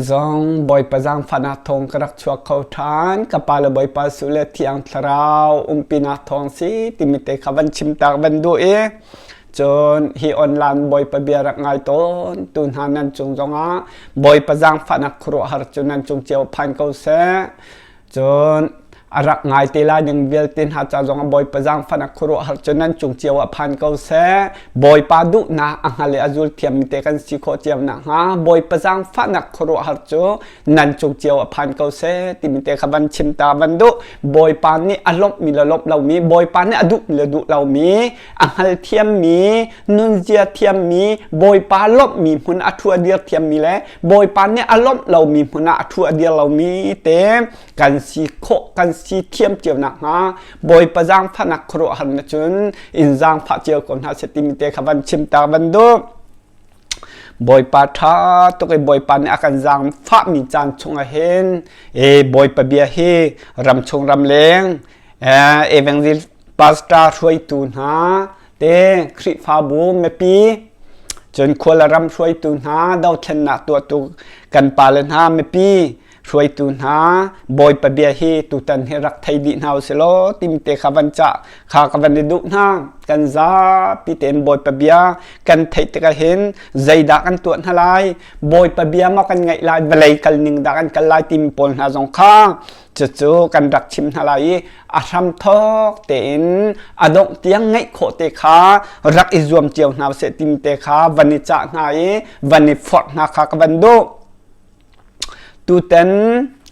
Zong Bawipa zaangfahnak thawng ka rak chuak kho ṭhan. Ka pa le Bawipa Su le Thiang Thlarau umpinak thawng si timi te kha van chim tak van duh i cun hi online Bawipa bia rak ngai tawn tu hna nan cung zongah Bawipa zaangfahnak khuaruahhar cu nan cung cio phan ko seh. Cun a rak ngai te lai ding vialte hna ca zongah Bawipa zaangfahnak khuaruahhar cu nan cung cio ah phan ko seh. Bawipa duhnak a hngal i a zul thiammi te kan si khawh cio nakhnga Bawipa zaangfahnak khuaruahhar cu nan cung cio ah phan ko seh timi te kha van chim ta van duh. Bawipa nih a lawmhmi le lawmh lomi, Bawipa nih a duhmi le duh lomi, a hngal thiammi, nunzia thiammi, Bawipa lawmhmi hmun a ṭhu a dir thiammi le Bawipa nih a lawmh lomi hmun ah a ṭhu a dir lomi te kan si khawh kan si thiam cio nakhnga Bawipa zaangfahnak khuaruahhar na cun in zaangfah cio ko hna seh timi te kha van chim ta van duh. Bawipa ṭha tuk i Bawipa nih a kan zaangfahmi caan chungah hin e Bawipa bia hi ramchung ramleng evangel pastor hruaitu hna te Khrihfabu mipi cun khual ram hruaitu hna dothlennak tuahtu kan pale hna mipi hruaitu hna Bawipa bia hi tutan hi rak thei dih hna usih law timte kha van cah kha ka van i duh hna kan zapi tein Bawipa bia kan theih tikah hin zeidah kan tuah hna lai Bawipa bia maw kan ngaih lai vawlei kal ning dah kan kal lai timi pawl hna zong kha cucu kan rak chim hna lai i a hramthawk tein a dongh tiang ngaih khawh te kha rak i zuam cio hna seh timte kha van i cah hna i van i forh hna kha ka van duh. Tutan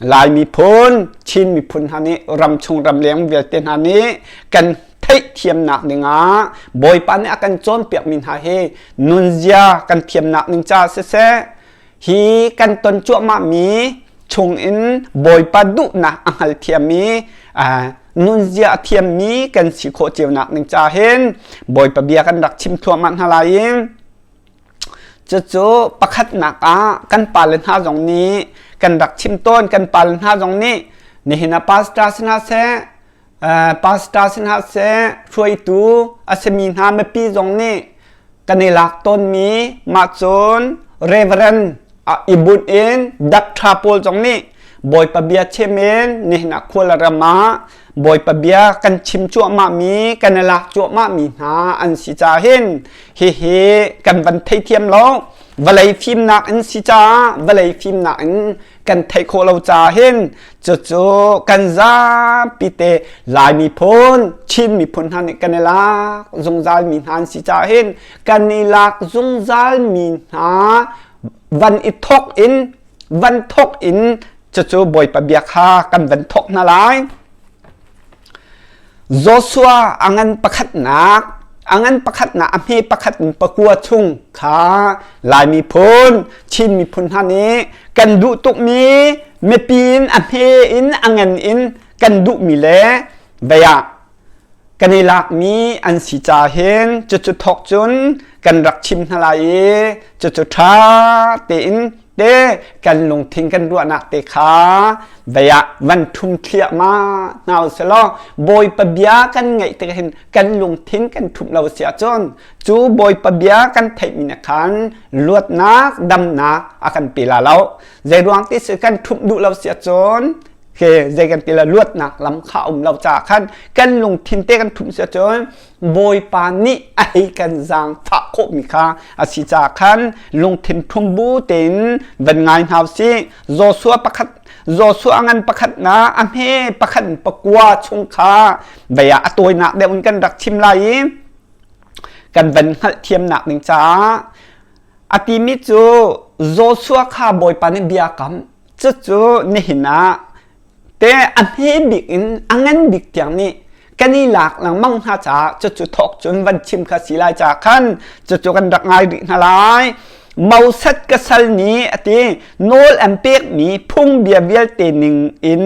Lai miphun, Chin miphun hna nih ramchung ramleng vialte hna nih kan theihthiamnak dingah Bawipa nih a kan cawnpiakmi hna hi nunzia kan thiamnak ning caah siseh, hi kan ton cuahmahmi chungin Bawipa duhnak a hngalthiam i nunzia a thiammi kan si khawh cionak ning ca hin Bawipa bia kan rak chim thluahmah hna lai i cucu pakhatnak ah kan pale hna zong nih kan rak chim tawn kan pale hna zong nih nihin ah pastor si hna seh pastor si hna seh hruaitu a simi hna mipi zong nih kan i lak tawnmi mah cun Reverend i bunh in doctor pawl zong nih Bawipa bia chim in nihin ah khual ram ah Bawipa bia kan chim cuahmahmi kan i lak cuahmahmi hna an si ca hin hihi kan van theithiam lo vawlei fimnak in si caah vawlei fimnak in kan theih khawh lo caah hin cucu kan zapi te Lai miphun Chin miphun hna nih kan i lak zungzal mi hna an si caah hin kan i lak zungzal mi hna van i thawk in van thawk in cucu Bawipa bia kha kan van thawk hna lai. Joshua a ngan pakhatnak a ngan pakhatnak a hme pakhat in pakua chung kha Lai miphun Chin miphun hna nih kan duh tukmi mipi in a hme in a ngan in kan duhmi le vei ah kan i lakmi an si ca hin cucu thawk cun kan rak chim hna lai i cucu ṭha tein te kan lungthin kan ruahnak te kha vei ah van ṭhum thliahmah hna usih law Bawipa bia kan ngaih tik hin kan lungthin kan ṭhumh lo si ahcun cu Bawipa bia kan theihmi nih khan luatnak damnak a kan pe la lo zei ruang ti si kan ṭhumh duh lo si ahcun ke zei kan ti la luatnak lam kha um lo caah khan kan lungthin te kan ṭhumh si ahcun Bawipa nih a hei kan zaangfah khawhmi kha a si caah khan lungthin ṭhum bu tein van ngai hna usih Joshua pakhat Joshua ngan pakhat na a hme pakhat pakua chung kha vei ah a tawinak deuh in kan rak chim lai i kan van hngalhthiamnak ding caah a timi cu Joshua kha Bawipa nih bia kam Cucu nihin ah te a hme bik in a ngan bik tiang nih kan i lak lengmang hna caah cucu thawk cun van chim kha si lai caah khan cucu kan rak ngai rih hna lai. Moses ka sal nih a ti nawl an pekmi phungbia vialte ning in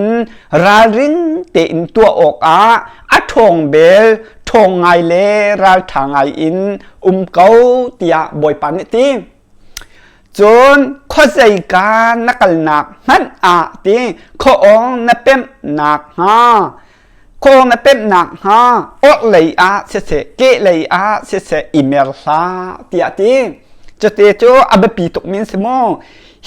ralring tein tuah awkah a ṭhawng bel ṭhawng ngai le ralṭha ngai in um ko tiah Bawipa nih a ti. Cun khuazeika na kalnak hmanh ah ti khuaawng na pemhnak hnga khuaawng na pemhnak hnga orhlei ah siseh kehlei ah siseh i mer hlah tiah a ti. Cuti cu a biapi tukmi an si mu.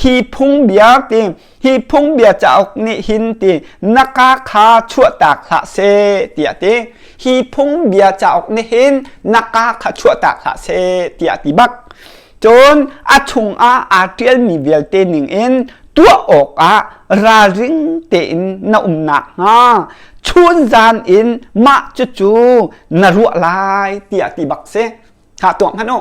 Hi phungbia ti hi phungbia cauk nih hin ti na ka kha chuahtak hlah seh tiah ti. Hi phungbia cauk nih hin na ka kha chuahtak hlah seh tiah ti bak. Cun a chungah aa ṭialmi vialte ningin tuah awkah ralring tein na um nakhnga chunzan in mah cucu na ruah lai tiah ti bak si. Ha tuak hmanh u.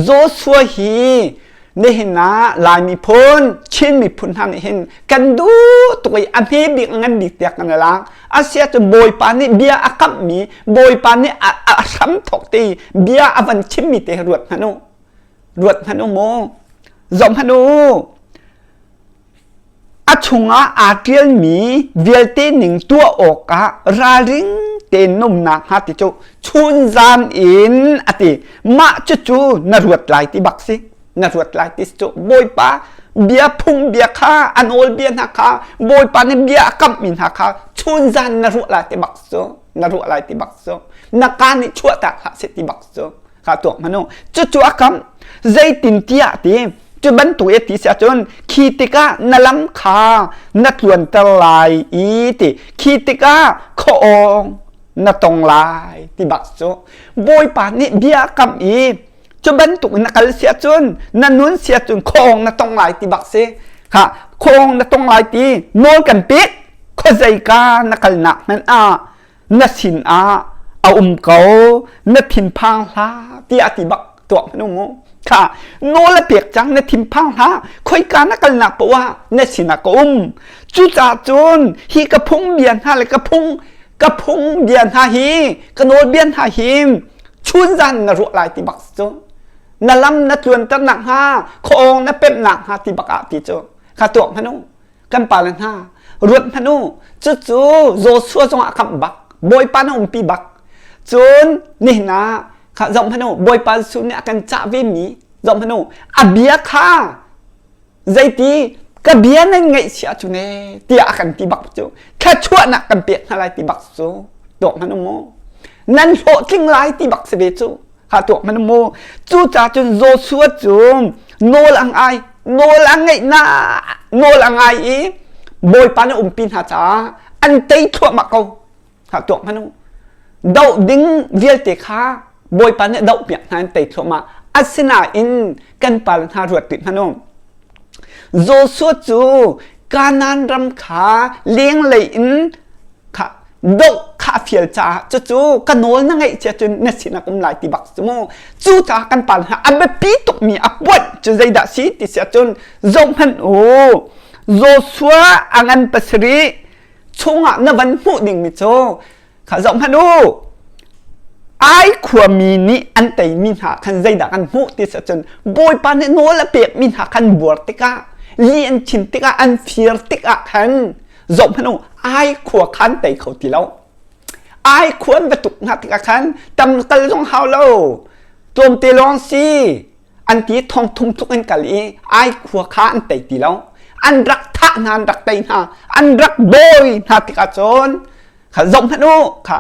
Joshua hi nihin ah Lai miphun, Chin miphun hna nih hin kan duh tuk i a hme bik a ngan bik tiah kan i lak. Asia cu Bawipa nih bia a kamhmi, Bawipa nih a hram thawk te i bia a van chimmi te ruat hmanh u. Ruat hmanh u mu. Zoh hmanh u. A chungah aa ṭialmi vialte ning tuah awkah ralring tein na um nakhnga ti cu chunzan in a ti. Mah cucu na ruat lai ti bak si. Na ruat lai ti cu Bawipa bia phung bia kha a nawlbia hna kha Bawipa nih bia a kamhmi hna kha chunzan na ruah lai ti bak cu na ruah lai ti bak cu na kaa nih chuahtak hlah seh ti bak cu kha tuak hmanh u. Cucu a kamh. Zeitintiah ti cu bantuk i ti si ahcun khi tikah na lam kha na tluanter lai i ti khi tikah khuaawng na tong lai ti bak cu Bawipa nih bia a kamh i cu bantuk in na kal si ahcun na nun si ahcun khuaawng na tong lai ti bak si kha khuaawng na tong lai ti nawl kan pek khuazeika na kalnak hmanh ah na sin ah a um ko na thinphang hlah tiah a ti bak tuah hmanh mu kha nawl a pek cang na thinphang hlah khoika na kalnak paoh ah na sinah ka um cucaah cun hi ka phung bia hna le ka phung ka phung bia hna hi ka nawl bia hna hi chunzan na ruah lai ti bak cu na lam na tluanter nak hnga khuaawng na pemh nak hnga ti bak ah ti cu kha tuah hmanh u Kan pale hna, ruat hmanh u, cucu Joshua zongah a kamh bak, Bawipa na umpi bak. Cun nihin ah kha zoh hmanh u, Bawipa Jesuh nih a kan cah vemi, zoh hmanh u, a bia kha zeiti ka bia nan ngaih si ahcun ee tiah a kan ti bak cu thluachuahnak kan pek hna lai ti bak cu tuak hmanh u mu nan hlawhtling lai ti bak si ve cu kha tuak hmanh mu cucaah cun Joshua cu nawl a ngai nawl a ngeih na nawl a ngai i Bawipa nih umpi hna caah an tei thluahmah ko kha tuak hmanh u doh ding vialte kha Bawipa nih doh piak hna an tei thluahmah asinain kan pal hna ruat rih hmanh u Joshua cu Kanaan ram kha lenglei in kha doh kha a fial caah cucu ka nawl na ngeih cia cun na sinah um lai ti bak cu mu cu caah kan pa hna a biapi tukmi a puanh cu zeidah si ti si ahcun zohhmanh u Joshua a ngan pasarih chungah na van hmuh dingmi cu kha zohhmanh u ai khuami nih an teimi hna khan zeidah kan hmuh ti si ahcun Bawipa nih nawl a pekmi hna khan buar tikah li an chim tikah an fir tikah khan zoh hmanh u ai khua khan tei kho ti lo ai khuan va tuk hna tikah khan tam kal zong hau lo tlawmte lawng si an ti thong thum tluk in kal i ai khua kha an tei ti lo an rak thah hna an rak tei hna an rak dawi hna tikah cun kha zoh hmanh u kha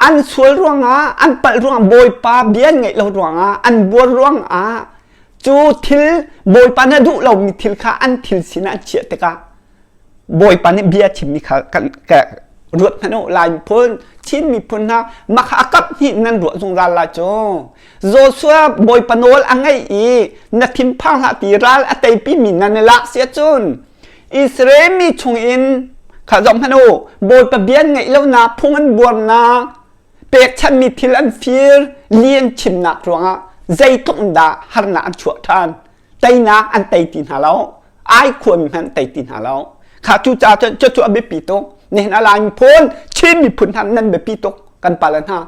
an sual ruangah an palh ruangah bawipa bia an ngaih lo ruangah an buar ruangah Cu thil Bawipa nih a duh lomi thil kha an thil sinah an chiah tikah Bawipa nih bia chimmi kha kan ka ruat hmanh u Lai miphun Chin miphun hna mah kha a kap hnih nan ruah zungzal lai cu Joshua Bawipa nawl a ngeih i na thinphang hlah ti ral a teipi mi nan i lak si ahcun Israel mi chungin kha zoh hmanh u Bawipa bia an ngaih lonak phung an buarnak pekchanhmi thil an fir li an chimnak ruangah zeitluk in dah harnak an chuah ṭhan teinak an tei ti hna lo ai khuami hmanh tei ti hna lo kha cu caah cun cucu a biapi tuk nihin a Lai miphun Chin miphun hna nan biapi tuk kan pale hna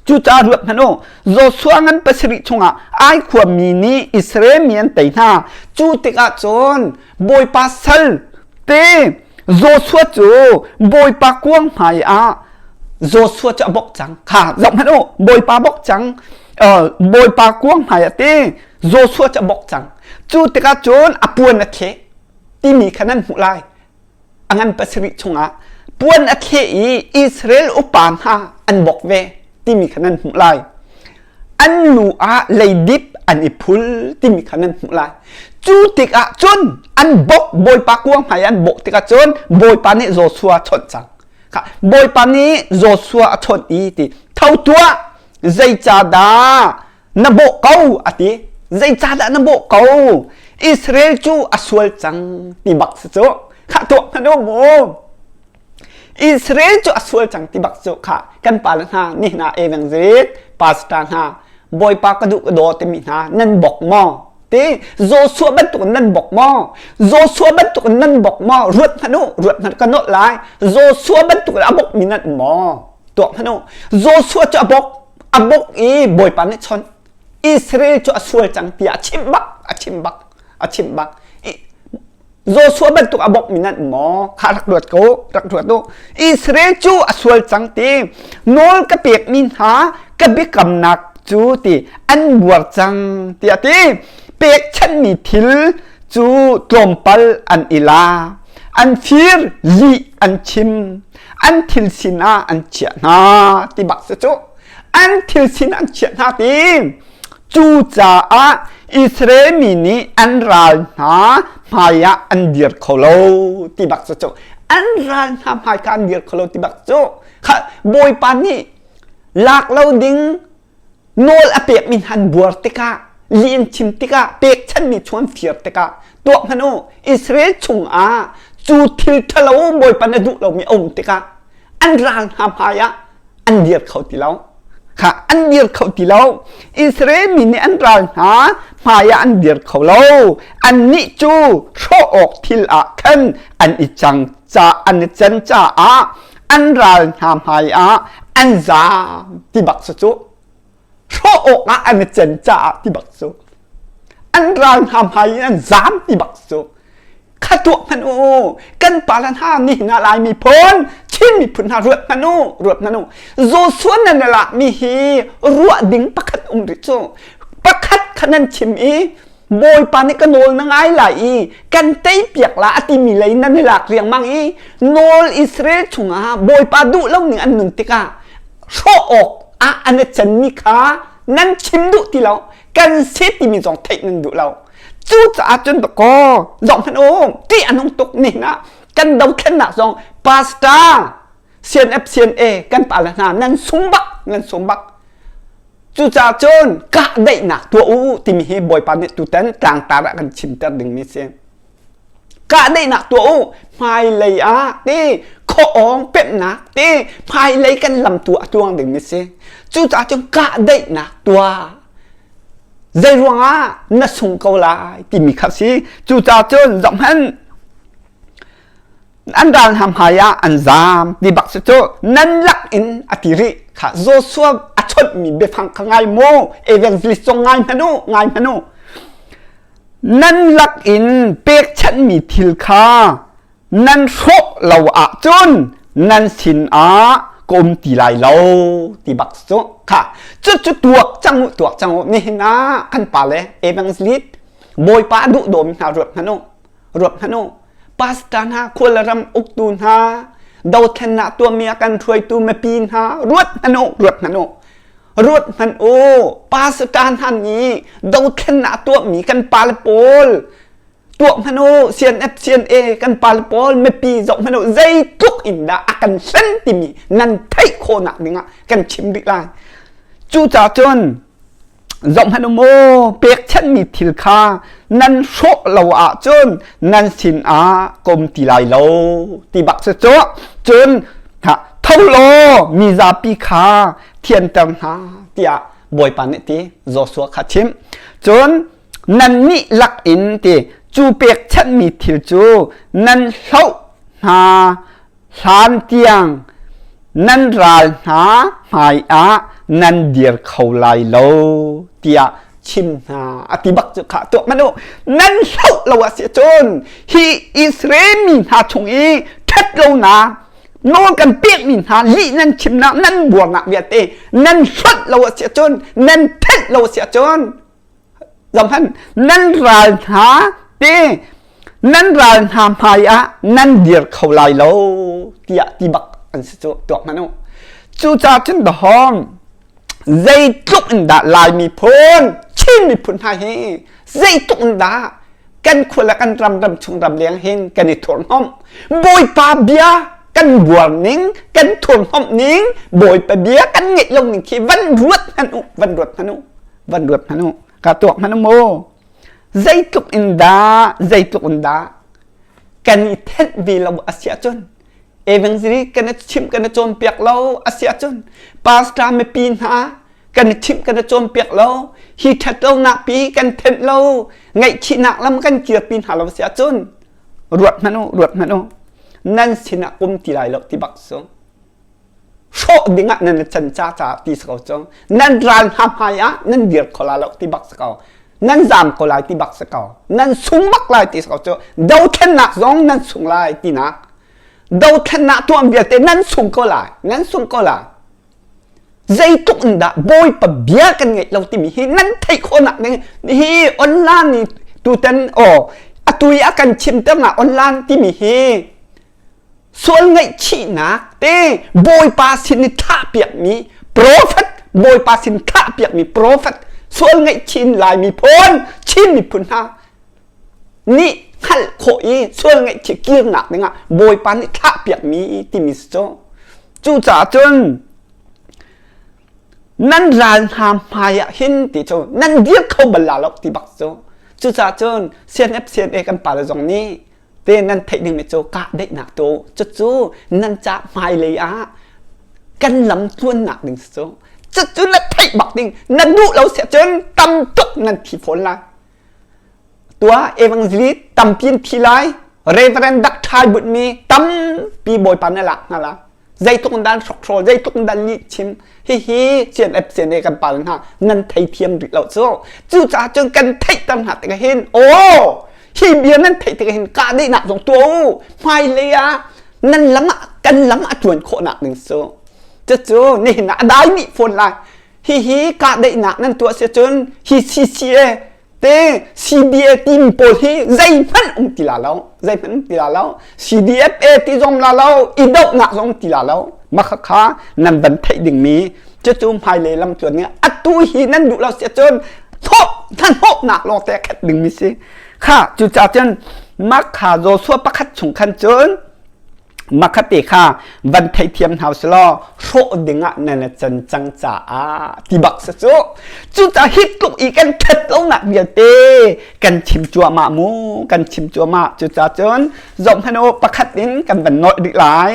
cucaah ruat hmanh u Joshua ngan pasarih chungah ai khuami nih Israel mi an tei hna cu tikah cun Bawipa sal te Joshua cu Bawipa kuang hmai ah Joshua cu a bawk cang. Kha zoh hmanh u, Bawipa bawk cang. Bawipa kuang hmai ah te Joshua cu a bawk cang. Cu tikah cun a puan a thleh timi kha nan hmuh lai. A ngan pasarih chungah puan a thleh i Israel upa hna an bawk ve timi kha nan hmuh lai. An lu ah leidip an i phul timi kha nan hmuh lai. Cu tikah cun an bawk Bawipa kuang hmai an bawk tikah cun Bawipa nih Joshua chawnh cang. Kha Bawipa nih Joshua a chawnh i ti tho tuah zeicahdah na bawh ko a ti. Zeicahdah na bawh ko? Israel cu a sual cang ti bak si cu. Kha tuah hmanh u mu. Israel cu a sual cang ti bak cu kha kan pale hna nihin ah evangelist pastor hna Bawipa ka duh ka daw timi hna nan bok maw? Ti Joshua bantuk in nan bok maw? Joshua bantuk in nan bok maw? Ruat hmanh u, ruat hmanh ka nolh lai. Joshua bantuk in a bok mi nan um maw? Tuak hmanh u. Joshua cu a bok, a bok i Bawipa nih chawnh. Israel cu a sual cang tiah a chimh bak, a chimh bak, a chimh bak. Joshua bantuk a bawkmi nan um maw? Kha rak ruat ko, rak ruat u. Israel cu a sual cang ti, nawl ka pekmi hna ka biakamnak cu ti an buar cang tiah ti. Pekchanhmi thil cu tlawmpal an i la. An fir, lih an chim, an thil sinah an chiah hna ti bak si cu. An thil sinah an chiah hna ti. Cucaah Israel mi nih an ral hna hmaiah an dir kho lo ti bak cu an ral hna hmai kha an dir kho lo ti bak cu kha Bawipa nih lak lo ding nawl a pekmi hna an buar tikah lih in chim tikah pekchanmi chung an fir tikah tuah hmanh u Israel chungah cu thil ṭhalo Bawipa na duh lomi a um tikah an ral hna hmaiah an dir kho ti lo kha an dir kho ti lo Israel mi nih an ral hna hmaiah an dir kho lo annih cu hrawh awk thil ah khan an i cang ca an i can caah an ral hna hmaiah an zaam ti bak cu cu hrawh awk ah an i can caah ti bak cu an ral hna hmai in an zaam ti bak cu kha tuah hmanh u kan pala hna nihin ah Lai miphun Chin miphun hna ruat hmanh u ruat hmanh u Joshua nan lak mi hi ruah ding pakhat um rih cu pakhat kha nan chim i Bawipa nih ka nawl na ngai lai i kan tei piak la a timi lei nan i lak riangmang i nawl Israel chungah Bawipa duh lo ning an nun tikah hrawh awk ah an i canmi kha nan chim duh ti lo kan si timi zong theih nan duh lo Cucaah cun dakaw zoh hmanh u ṭih a nung tuk nihin ah kan dothlennak zong pastor CNF CNA kan pale hna nan sung bak nan sung bak cucaah cun kahdaihnak tuah u timi hi Bawipa nih tutan tlangtar ah kan chimter dingmi si kahdaihnak tuah u hmailei ah ti khuaawng pemhnak ti hmailei kan lam tu a tuang dingmi si cucaah cun kahdaihnak tuah Zei ruangah na sung ko lai timi kha si. Cucaah cun zohhmanh an ral hna hmai ah an zaam ti bak si cu nan lak in a ti rih kha Joshua a chawnhmi biafang kha ngai mu evangelist zong ngai hmanh u ngai hmanh u nan lak in pekchanhmi thil kha nan hrawh lo ahcun nan sinah ka um ti lai lo ti bak cu kha cucu tuak cang u tuak cang u nihin ah kan pale evangelist bawipa duh dawm hna ruat hmanh u ruat hmanh u pastor hna khual ram uktu hna dothlennak tuahmi a kan hruaitu mipi hna ruat hmanh u ruat hmanh u ruat hmanh u pastor hna nih dothlennak tuahmi kan pale pawl tuah hmanh u CNF CNA kan pal pawl mipi zoh hmanh u zeitluk in dah a kan hlen timi nan theih khawhnak dingah kan chim rih lai cucaah cun zoh hmanh u mu pekchanhmi thil kha nan hrawh lo ahcun nan sinah ka um ti lai lo ti bak cu cu cun tho law mi zapi kha thianter hna tiah Bawipa nih ti Joshua kha chim cun nannih lakin ti cu pekchanhmi thil cu nan hloh hna hlan tiang nan ral hna hmaiah nan dir kho lai lo tiah chim hna a ti bak cu kha tuah hmanh u nan hloh lo a si cun hi Israel mi hna chung i ṭhat lonak nawl kan pekmi hna lih nan chimnak nan buarnak vialte nan hlonh lo a si cun nan thenh lo a si cun Zohhmanh, nan ral hna te nan ral hna hmai ah nan dir kho lai lo tiah ti bak an si cu tuak hmanh u. Cucaah cun dahawng zeitluk in dah Lai miphun Chin Chin miphun hna hi zeitluk in dah kan khua le kan ram ram chung ram leng hin kan i thurhnomh. Bawipa bia kan buar ning, kan thurhnomh ning, Bawipa bia kan ngeih lo ning khi van ruat hmanh u, van ruat hmanh u, van ruat hmanh u. Ka tuak hmanh u mu. Zeitluk in dah, zeitluk in dah kan i thenh ve lo a si ahcun evangelist kan i chimh kan i cawnpiak lo a si ahcun pastor mipi hna kan i chimh kan i cawnpiak lo hi ṭhatlonak pi kan thenh lo ngaihchihnak lam kan kirpi hna lo si ahcun ruat hmanh u ruat hmanh u nan sinah um ti lai lo ti bak cu hrawh dingah nan can ca caah ti si ko cu nan ral hna hmai ah nan dir kho la lo ti bak si ko nan zam ko lai ti bak si ko nan sung bak lai ti si ko cu dothlennak zong nan sung lai tinak dothlennak tuah vialte nan sung ko lai nan sung ko lai zeitluk in dah bawipa bia kan ngeih lo timi hi nan theih khawhnak ding hi online ni tutan aw atu i a kan chimter na online timi hi Sual ngaihchihnak te Bawipa sin i thlahpiakmi profet Bawipa sin thlahpiakmi profet sual ngaihchih in Lai miphun Chin miphun hna nih hngalh khawh i sual ngaihchih kirnak dingah Bawipa nih thlahpiakmi timi si cu. Cucaah cun nan ral hna hmai ah hin ti cu nan dir kho bal la lo ti bak cu. Cucaah cun CNF CNA kan pale zong nih te nan theih dingmi cu kahdaihnak tu cucu nan ca hmailei ah kan lam tluannak ding si cu cucu na theih bak ding na duh lo siah cun tam tuk nan thi fawn lai tua evangelist tampi in thi lai reverend dak thai butmi tampi bawipa na lak hna la zeitluk in dan hrokhrawl zeitluk in dan lih chim hihi CNF CNA kan pal hna nan theithiam rih lo cu cucaah cun kan theihter hna tikah hin aw hi bia nan theih tikah hin kahdaihnak zong tuah u hmailei ah nan lam ah kan lam a tuan khawhnak ding cu cucu nihin ah a dai dih fawn lai hihi kahdaihnak nan tuah si cun hi CCA te CBA team pawl hi zeihmanh um ti la lo zeihmanh um ti la lo CDFA ti zong la lo i dohnak zong ti la lo mah kha nan van theih dingmi cucu hmailei lam tluan ning atu hi nan duh lo si cun thawh hnahnawhnak lawng te khat dingmi si kha cucaah cun mah kha Joshua pakhat chung khan cun Makhate kha van theithiam hna usih law hrawh dingah nan i can cang caah ti bak si cu. Cucaah hi tluk i kan ṭhat lonak vialte kan chim cuahmah mu, kan chim cuahmah. Cucaah cun zohhmanh u pakhat in kan van nolh rih lai.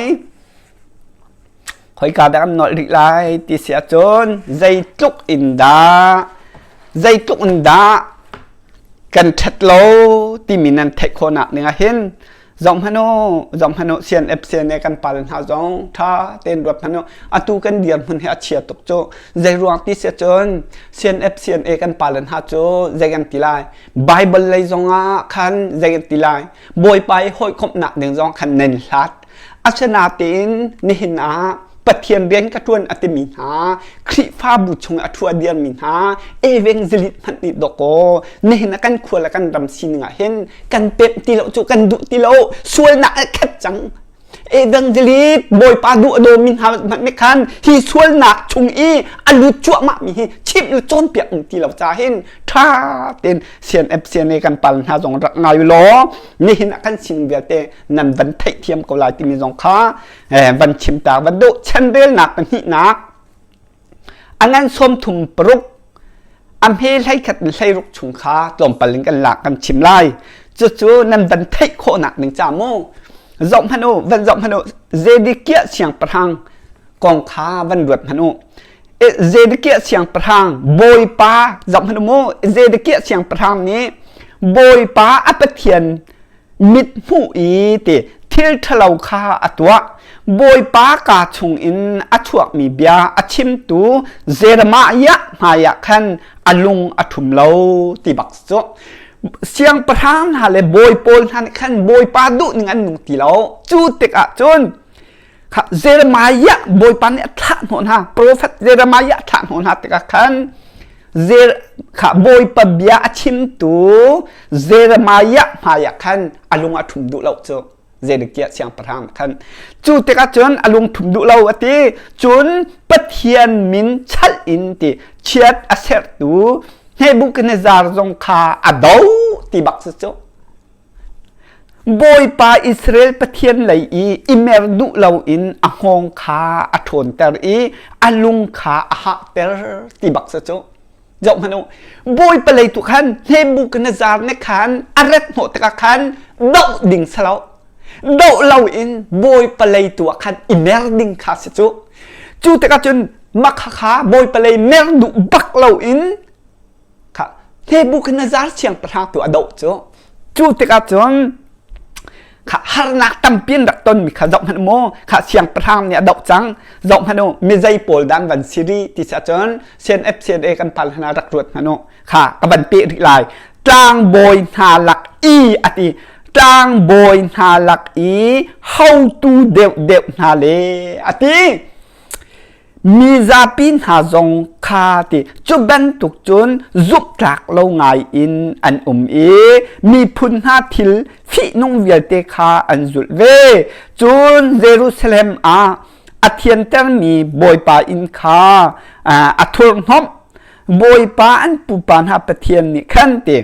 Khoika dah kan nolh rih lai ti si ahcun zeitluk in dah zeitluk in dah kan ṭhat lo timi nan theih khawhnak ding ah hin Zohhmanh u, zohhmanh u, CNF CNA kan pal hna zong ṭha tein ruat hmanh u. Atu kan dirhmun hi a chia tuk cu. Zei ruang ti si cun CNF CNA kan pal hna cu zei kan ti lai. Bible lei zongah khan zei kan ti lai. Bawipa i hawikomhnak ding zong khan nan hlat. Asinain nihin ah Pathian rian ka ṭuan a timi hna, Khrihfabu chung a ṭhua dirmi hna, evangelist hmanh nih dawkaw nihin ah kan khua le kan ram sining ah hin kan pemh ti lo cu kan duh ti lo sualnak a khat cang. Evangelist Bawipa duh a dawmi hna hmanh nih khan hi sualnak chung i a lut cuahmah mi hi chimh le cawnpiak um ti lo ca hin ṭha tein CNF CNA kan pal hna zong rak ngai law nihin ah kan sining vialte nan van theihthiam ko lai timi zong kha van chim ta van duh chanrelnak pahnihnak a ngan 36 a hme 11 in 16 chung kha tlawmpal in kan lak kan chim lai cucu nan van theih khawhnak ding ca mu zoh hmanh u van zoh hmanh u Zedekiah siangpahrang kong kha van ruat hmanh u Zedekiah siangpahrang Bawipa zoh hmanh u mu Zedekiah siangpahrang nih Bawipa a Pathian mithmuh i ti thil ṭhalo kha a tuah. Bawipa kaa chungin a chuakmi bia a chimtu Jeremiah hmaiah khan a lung a ṭhum lo ti bak cu. Siangpahrang hna le bawi pawl hna nih khan Bawipa duhning an nung ti lo. Cu tikah cun Jeremiah Bawipa nih a thlah hnawh hna. Profet Jeremiah a thlah hnawh hna tikah khan Kha Bawipa bia a chimtu Jeremiah hmaiah khan a lung a ṭhum duh lo cu Zedekiah siangpahrang khan cu tikah cun a lung ṭhum duh lo a ti cun Pathian min chalh in ti chiat a sertu. Nebuchadnezzar zong kha a do ti bak si cu. Bawipa Israel Pathian lei i i mer duh loin a hngawng kha a ṭhawnter i a lung kha a hahter ti bak si cu. Zoh hmanh u, Bawipa lei tu khan Nebuchadnezzar nih khan a rat hnawh tikah khan doh ding si lo. Doh loin Bawipa lei tu ah khan i mer ding kha si cu. Cu tikah cun makha kha Bawipa lei mer duh bak loin kha Nebuchadnezzar siangpahrang tu a doh cu. Cu tikah cun kha harnak tampi an rak tonmi kha zoh hmanh mu kha siangpahrang nih a doh cang zoh hmanh u mizei pawl dan van si rih ti si ahcun CNF CNA kan pal hna rak ruat hmanh u kha ka van peh rih lai tlangbawi hna lak i a ti tlangbawi hna lak i hotu deuh deuh hna le a ti Mizapi hna zong kha ti cu bantuk cun zumhtlak lo ngai in an um i miphun hna thil fihnung vialte kha an zulh ve. Cun Jerusalem ah a thiantermi Bawipa inn kha a thurhhnawmh. Bawipa an pupa hna Pathian nih khan ti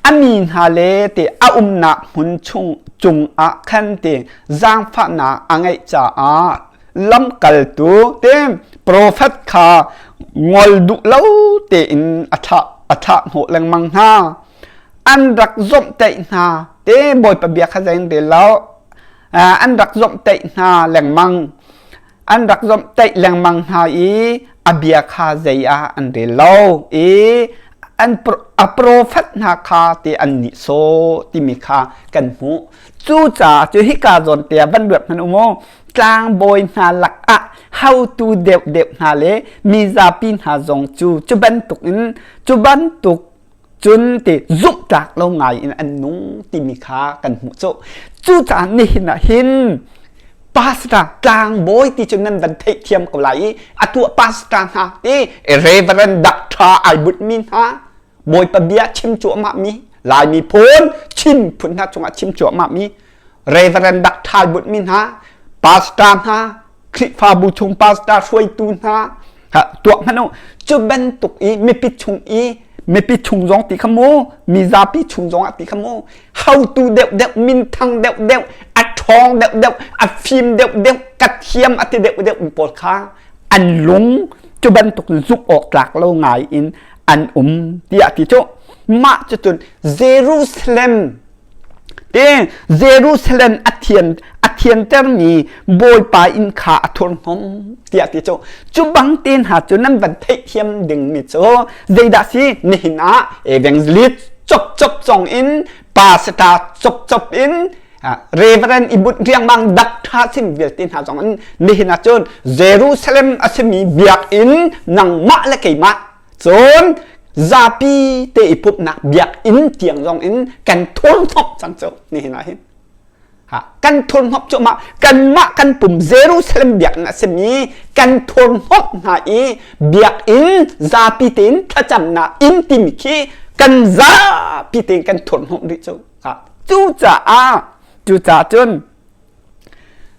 A mi hna le ti a umnak hmun chung cungah khan ti zaangfahnak a ngeih caah lamkaltu te profet kha ngol duh lo tein a thlah a thlah hnawh lengmang hna. An rak zawmhtaih hna te Bawipa bia kha zei an rel lo. An rak zawmhtaih hna lengmang. An rak zawmhtaih lengmang hna i a bia kha zei ah an rel lo i an a profet hna kha ti an nihsawh timi kha kan hmuh. Cucaah cu hika zawn te ah van ruat hmanh u mu tlangbawi hna lakah hotu deuhdeuh hna le mizapi hna zong cu cu bantuk in cu bantuk cun ti zumhtlak lo ngai in an nung timi kha kan hmuh cu cucaah nihin ah hin pastor tlangbawi ti cu nan van theihthiam ko lai i atu pastor hna ti reverend doctor ai butmi hna bawipa bia chim cuahmah mi lai miphun chin phun hna cungah chim cuahmah mi reverend doctor ai butmi hna pastor hna Khrihfabu chung pastor hruaitu hna tuah hmanh u cu bantuk i mipi chung i mipi chung zong ti kha mu mizapi chung zong ah ti kha mu hotu deuh deuh minthang deuh deuh a ṭhawng deuh deuh a fim deuh deuh ka thiam a ti deuh deuh mi pawl kha an lung cu bantuk zumh awk tlak lo ngai in an um tiah ti cu mah cu cun Jerusalem Te Jerusalem a thian a thiantermi Bawipa inn kha a thurhnawm tiah ti cu cu bang te hna cu nan van theihthiam dingmi cu zeidah si nihin ah evangelist chop chop cong in pastor chop chop in reverend i but riangmang dak tha sim vialte hna zong in nihin ah cun Jerusalem a simi biakinn nangmah le keimah Cun zapi te i pumhnak biakinn tiang zong in kan thurhnawmh cang cu nihin ah hin. Ha, kan thurhnawmh cu mah kanmah kan pum Jerusalem biakinn a simi kan thurhnawmh hna i biakinn zapi tein thlacamnak inn timi khi kan zapi tein kan thurhnawmh rih cu. Ha, cucaah cucaah cun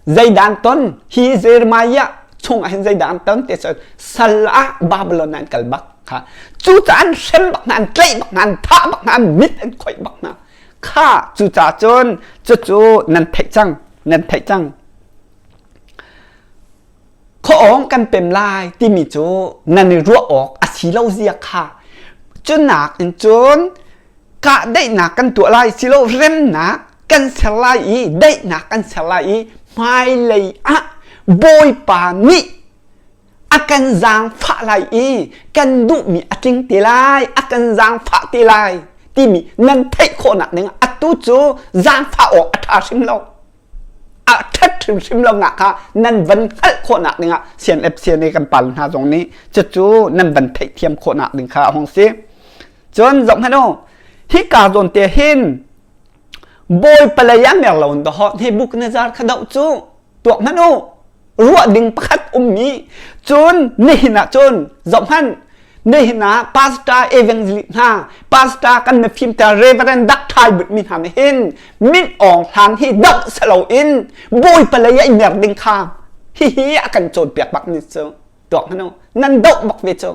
Zeidah an ton? Hi Jeremiah chungah hin zeidah an ton ti cun sal ah Babylon ah an kal bak kha. Cucaah an hrem bak hna, an tlaih bak hna, an thah bak hna, an mit an khoih bak hna. Kha cucaah cun cucu nan theih cang, nan theih cang. Khuaawng kan pem lai timi cu nan i ruah awk a si lo zia kha. Cunak in cun kahdaihnak kan tuah lai silo remnak kan ser lai i daihnak kan ser lai i hmailei ah Bawipa nih a kan zaangfah lai i kan duhmi a tling te lai a kan zaangfah te lai timi nan theih khawhnak ding atu cu zaangfah awk a ṭha hrim lo a ṭhat hrimhrim lo nak kha nan van hngalh khawhnak dingah CNF CNA kan pal hna zong nih cucu nan van theihthiam khawhnak ding kha a hung si. Cun zohhmanh u, hika zawn te hin Bawipa lei ah mer lo in dawh Nebuchadnezzar kha doh cu tuak hmanh u ruah ding pakhat ummi cun nihin ah cun zohhmanh nihin ah pastor evangelist hna pastor kan mifim te reverend dakthai butmi hna nih hin min awng hlan hi doh salo in Bawipa lei ah i mer ding kha hihi a kan cawnpiak bak ni cu tuak hmanh u nan doh bak ve cu.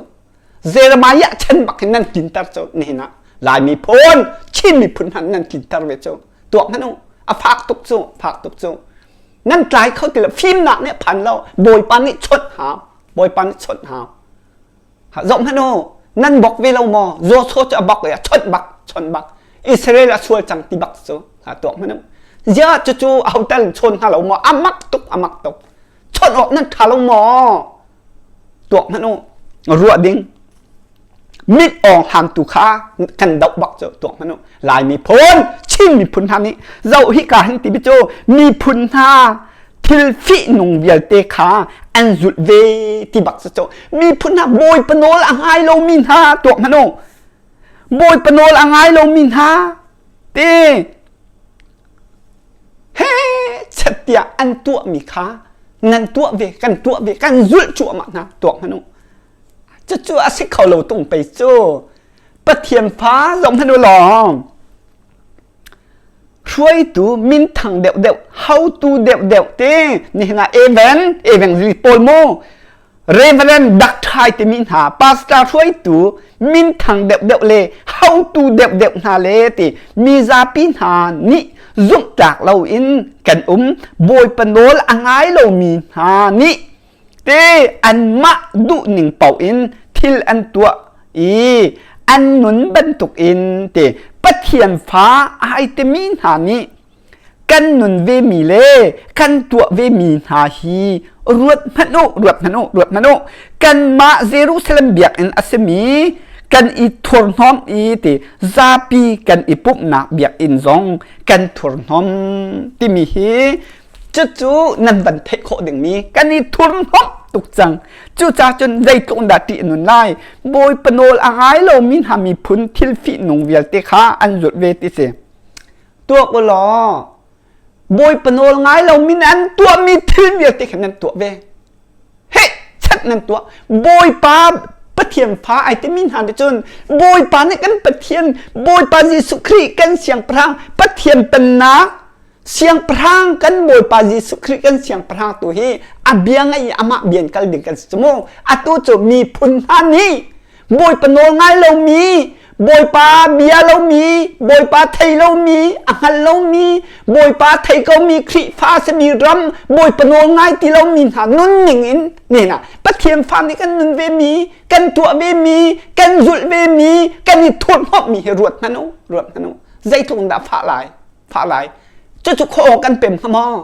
Jeremiah chan bak hin nan tlinter cu nihin ah Lai miphun Chin miphun hmanh nan tlinter ve cu tuak hmanh u a fak tuk cu fak tuk cu nan tlai kho ti lo fimnak nih phan lo Bawipa nih chawnh hau Bawipa nih chawnh hau zoh hmanh u nan bok ve lo maw Joshua cu a bok i a chawnh bak chawnh bak Israel a sual cang ti bak cu tuak hmanh u zia cucu a hotel chawn hna lo maw a mak tuk a mak tuk chawnh awk nan ṭha lo maw tuak hmanh u ruah ding mit awng hlamtu kha kan doh bak cu tuak hmanh u Lai miphun Chin miphun hna nih zoh hi ka hin ti bi cu miphun hna thil fihnung vialte kha an zulh ve ti bak cu miphun hna bawipa nawl a ngai lomi hna tuak hmanh u bawipa nawl a ngai lomi hna ti he chet tiah an tuahmi kha nan tuah ve kan tuah ve kan zulh cuahmah hna tuak hmanh u cucu a si kho lo tung pei cu Pathian fa zong hmanh u law hruaitu minthang deuhdeuh hotu deuhdeuh te nihin ah Evan Evangelist pawl mu Reverend Dakthai timi hna pastor hruaitu minthang deuhdeuh le hotu deuhdeuh hna le ti mizapi hna nih zumhtlak loin kan um Bawipa nawl a ngai lomi hna nih te anmah duhning paoh in thil an tuah i an nun bantukin te Pathian fa ai timi hna nih kan nun vemi le kan tuah vemi hna hi ruat hmanh u ruat hmanh u ruat hmanh u kanmah Jerusalem biakinn a simi kan i thurhnawm i ti zapi kan i pumhnak biakinn zong kan thurhnawm timi hi cucu nan van theih khawh dingmi kan i thurhnawm tuk cang cucaah cun zeitluk dah ṭih a nun lai Bawipa nawl a ngai lomi hna miphun thil fihnung vialte kha an zulh ve ti si Tuak u law Bawipa nawl ngai lomi nih an tuahmi thil vialte kha nan tuah ve. Heh chat nan tuah. Bawipa Pathian fa ai timi hna nih cun Bawipa nih kan Pathian Bawipa Jesuh Khrih kan siangpahrang Pathian pennak siangpahrang kan Bawipa Jesuh Khrih kan siangpahrang tu hi a bia ngai i amah bian kal ding kan si cu mu. Atu cu miphun hna nih Bawipa nawl ngai lomi Bawipa bia lomi Bawipa thei lomi a hngal lomi Bawipa thei komi Khrihfa simi ram Bawipa nawl ngai ti lomi hna nunning in nena Pathian fa nih kan nun ve mi kan tuah ve mi kan zulh ve mi kan i thurhhnawmh mi hi ruat hmanh u ruat hmanh u zeitluk in dah fah lai fah lai cucu khuaw kan pem hnga maw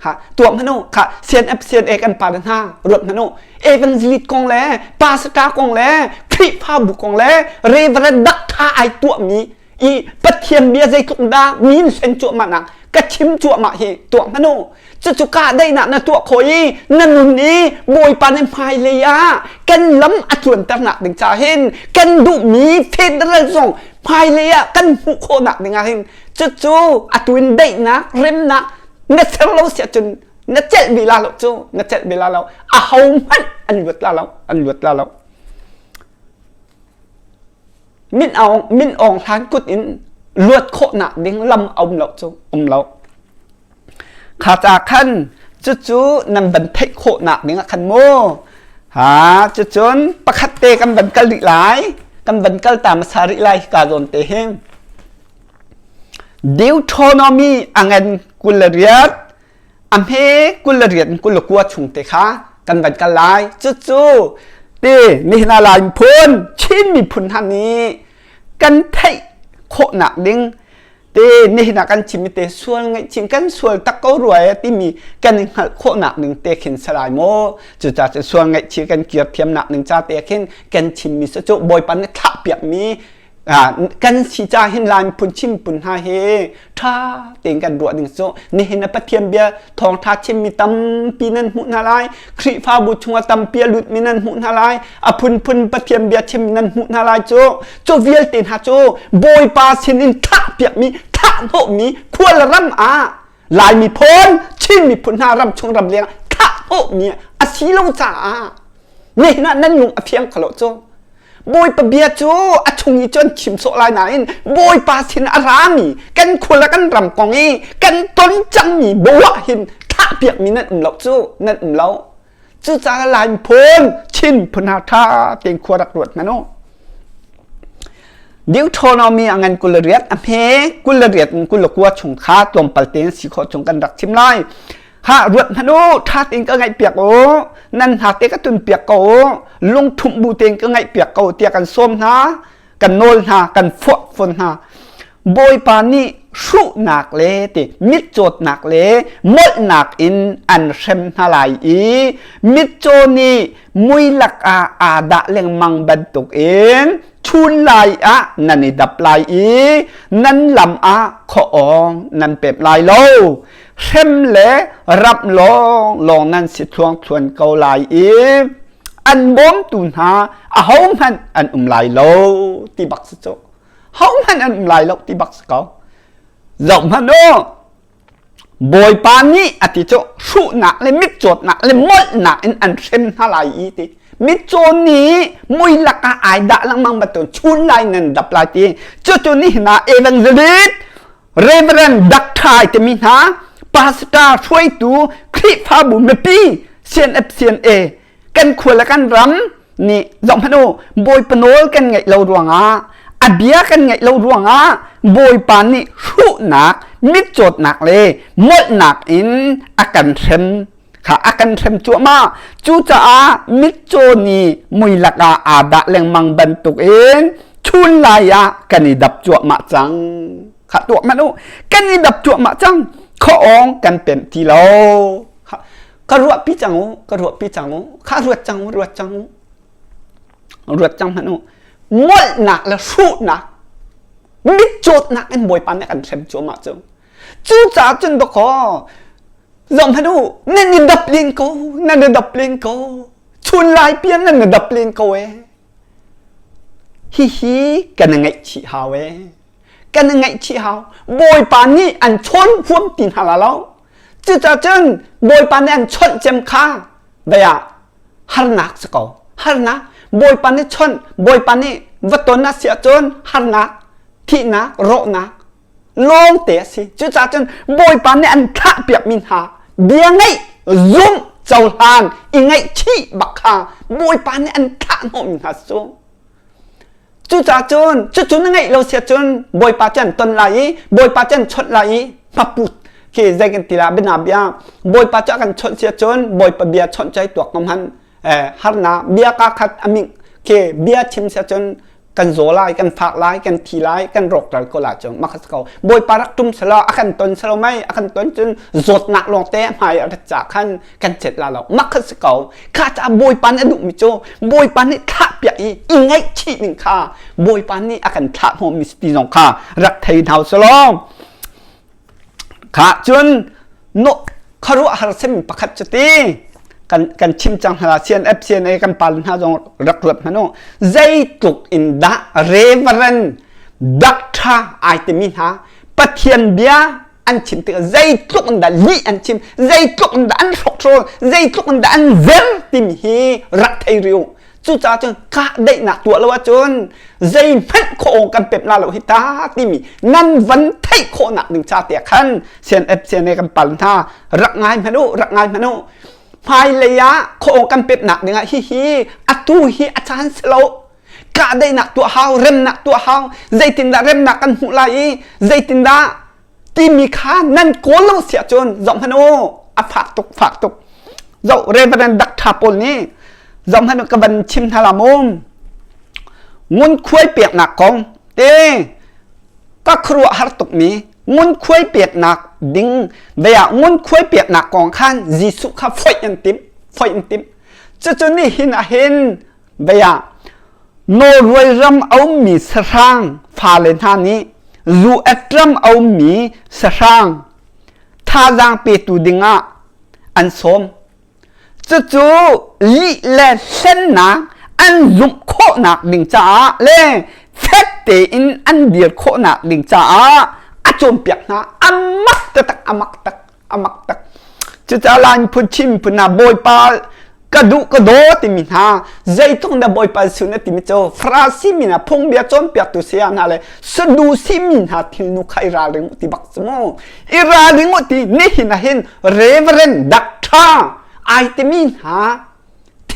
Ha tuah hmanh u kha CNF CNA kan pa le hna ruat hmanh u evangelist kong le pastor kong le Khrihfabu kong le Reverend Doctor ai tuahmi i Pathian bia zeitluk dah min hlen cuahmah nak ka chim cuahmah hi tuah hmanh u cucu kahdaihnak na tuah khawh i na nun i Bawipa nih hmailei ah kan lam a tluanternak ding ca hin kan duhmi federal zong hmailei ah kan hmuh khawhnak ding ah hin cucu atu in daihnak remnak na ser lo si ahcun na celh ve la lo cu na celh ve la lo a ho hmanh an luat la lo an luat la lo min aung min aung hlan kut in luat khawhnak ding lam a um lo cu um lo kha ca khan cucu nan van theih khawhnak ding ah khan mu ha cucun pakhat te kan van kal rih lai kan van kal ta hmasa rih lai ka zawn te hin Deuteronomy a ngan 28 a hme 28 in 29 chung te kha kan van kal lai. Cucu ti nihin ah Lai miphun, Chin miphun hna nih kan theih khawhnak ding te nihin ah kan chimmi te sual ngaihchih kan sual tak ko rua e timi kan i hngalh khawhnak ding te khin si lai maw? Cucaah cun sual ngaihchih kan kir thiamnak ding ca te khin kan chimmi cu Bawipa nih thlahpiakmi kan si ca hin Lai miphun Chin miphun hna hi ṭha tein kan ruah ding cu nihin a Pathian bia thawngṭha chimmi tampi nan hmuh hna lai Khrihfabu chungah tampi a lutmi nan hmuh hna lai a phunphun Pathian bia chimmi nan hmuh hna lai cu cu vialte hna cu Bawipa sinin thlah piakmi thlah hnawhmi khual ram ah Lai miphun Chin miphun hna ram chung ram leng thlah hnawhmi a si lo caah nihin ah nan lung a fiang kho lo cu Bawipa bia cu a chung i cun chim sawh lai nain Bawipa sin a rami kan khua le kan ram kong i kan ton cangmi bo ah hin thahpiakmi nan um lo cu nan um lo. Cucaah Lai phun Chin phun hna ṭha tein khua rak ruat hmanh u. Deuteronomy a ngan 28 a hme 28 in 29 chung kha tlawmpal tein si khawh chung kan rak chim lai. Ha ruat hmanh u, ṭha tein ka ngaihpiak u, nan hna te ka tunpiak ko u, lungthumh bu tein ka ngaihpiak ko tiah kan sawm hna, kan nawl hna, kan fuah fawn hna. Bawipa nih hruhnak le ti mitcawtnak le molhnak in an hrem hna lai i mitcaw nih mui lakah aa dah lengmang bantukin chun lai ah nan i dap lai i nan lam ah khuaawng nan pemh lai lo. Hrem le ramh lawnglawng nan si thluangthluan ko lai i an bawmtu hna ahohmanh an um lai lo ti bak si cu. Hohmanh an um lai lo ti bak si ko. Zoh hmanh u. Bawipa nih a ti cu hruhnak le mitcawtnak le molhnak in an hrem hna lai i ti. Mitcaw nih mui lakah ai dah lengmang bantuk chun lai nan dap lai ti. Cucu nihin ah evangelist Reverend Doctor timi hna pastor hruaitu Khrihfabu mipi CNF CNA kan khua le kan ram nih zoh hmanh u Bawipa nawl kan ngaih lo ruangah a bia kan ngaih lo ruangah Bawipa nih hruhnak mitcawtnak le molhnak in a kan hrem kha a kan hrem cuahmah. Cucaah mitcaw nih mui lakah aa dah lengmang bantukin chun lai ah kan i dap cuahmah cang. Kha tuah hmanh u, kan i dap cuahmah cang. Khuaawng kan pemh ti lo. Ka ruah pi cang u, ka ruah pi cang u, kha ruat cang u, ruat cang u. Ruat cang hmanh u. Molhnak le hruhnak, mitcawtnak in Bawipa nih a kan hrem cuahmah cu. Cucaah cun dawkaw, zoh hmanh u, nan i dap len ko, nan i dap len ko. Chun lai pian nan i dap len ko ee. Hihi kan i ngaihchih hau ee. Kan i ngaihchih hau. Bawipa nih an chawn huam ti hna la lo. Cucaah cun Bawipa nih an chawnh cem kha vei ah harnak si ko. Harnak. Bawipa nih chawnh, Bawipa nih va ton a si ahcun harnak, thihnak, rawhnak lawngte a si. Cucaah cun Bawipa nih an thlahpiakmi hna bia ngaih, zumh, cohlan, i ngaihchih bak kha Bawipa nih an thlah hnawhmi hna cu. Cucaah cun cucu na ngeih lo sia cun Bawipa cu an ton lai i Bawipa cu an chawnh lai i hmaput khi zei kan ti la bia bia Bawipa cu a kan chawnh sia cun Bawipa bia chawnh cu ai tuak ngam han harnak bia ka khat aming khi bia chim sia cun kan zaw lai kan fak lai kan thi lai kan rawkral ko lai cu makhat ko Bawipa rak tum selaw a kan ton selaw mai a kan ton cun zawtnak lawng te hmai a rat ca khan kan cet la lo makhat si ko kha ca Bawipa nih a duhmi cu Bawipa nih thlah piak i i ngaihchih ding kha Bawipa nih a kan thlah hnawhmi si ti zong kha rak thei hna selaw kha cun no khuaruahhar simi pakhat cu ti kan kan chim cang hna CNF CNA kan pal hna zong rak ruat hmanh u zeitluk in dah Reverend Doctor ai timi hna Pathian bia an chim tikah zeitluk in dah lih an chim zeitluk in dah an hrokhrol zeitluk in dah an zer timi hi rak thei rih u cucaah cun kahdaihnak tuah lo ahcun zeihmanh khawh kan pemh la lo hi ta timi nan van theih khawhnak ding ca te khan CNF CNA kan pal hna rak ngai hmanh u rak ngai hmanh u hmailei ah khawh kan pemhnak ding ah hihi atu hi a caan si lo kahdaihnak tuah hau remnak tuah hau zeitindah remnak kan hmuh lai i zeitindah timi kha nan kawl lo si ahcun zoh hmanh u a fak tuk fak tuk zoh Reverend Doctor pawl nih zoh hmanh u ka van chim hna la mu ngunkhuai peknak kong te ka khuaruah har tuk mi ngunkhuai peknak ding vei ah ngunkhuai peknak kong khan Jesuh kha foih an timh foih an timh cucu nihin ah hin vei ah Norway ram a ummi sahrang fale hna nih US ram a ummi sahrang thazaang petu dingah an sawm. Cucu lih le hlennak an zumh khawhnak ding caah le fek tein an dir khawhnak ding caah a cawnpiak hna. A mak taktak, a mak tak. A mak tak. Cucaah Lai miphun Chin miphun hna Bawipa ka duh ka daw timi hna zeitluk dah Bawipa Jesuh na timi cu Farasi mi hna phungbia cawnpiaktu saya hna le Sadusi mi hna thilnu kha i ralring u ti bak cu mu. I ralring u ti nihin ah hin Reverend Doctor ai timi hna.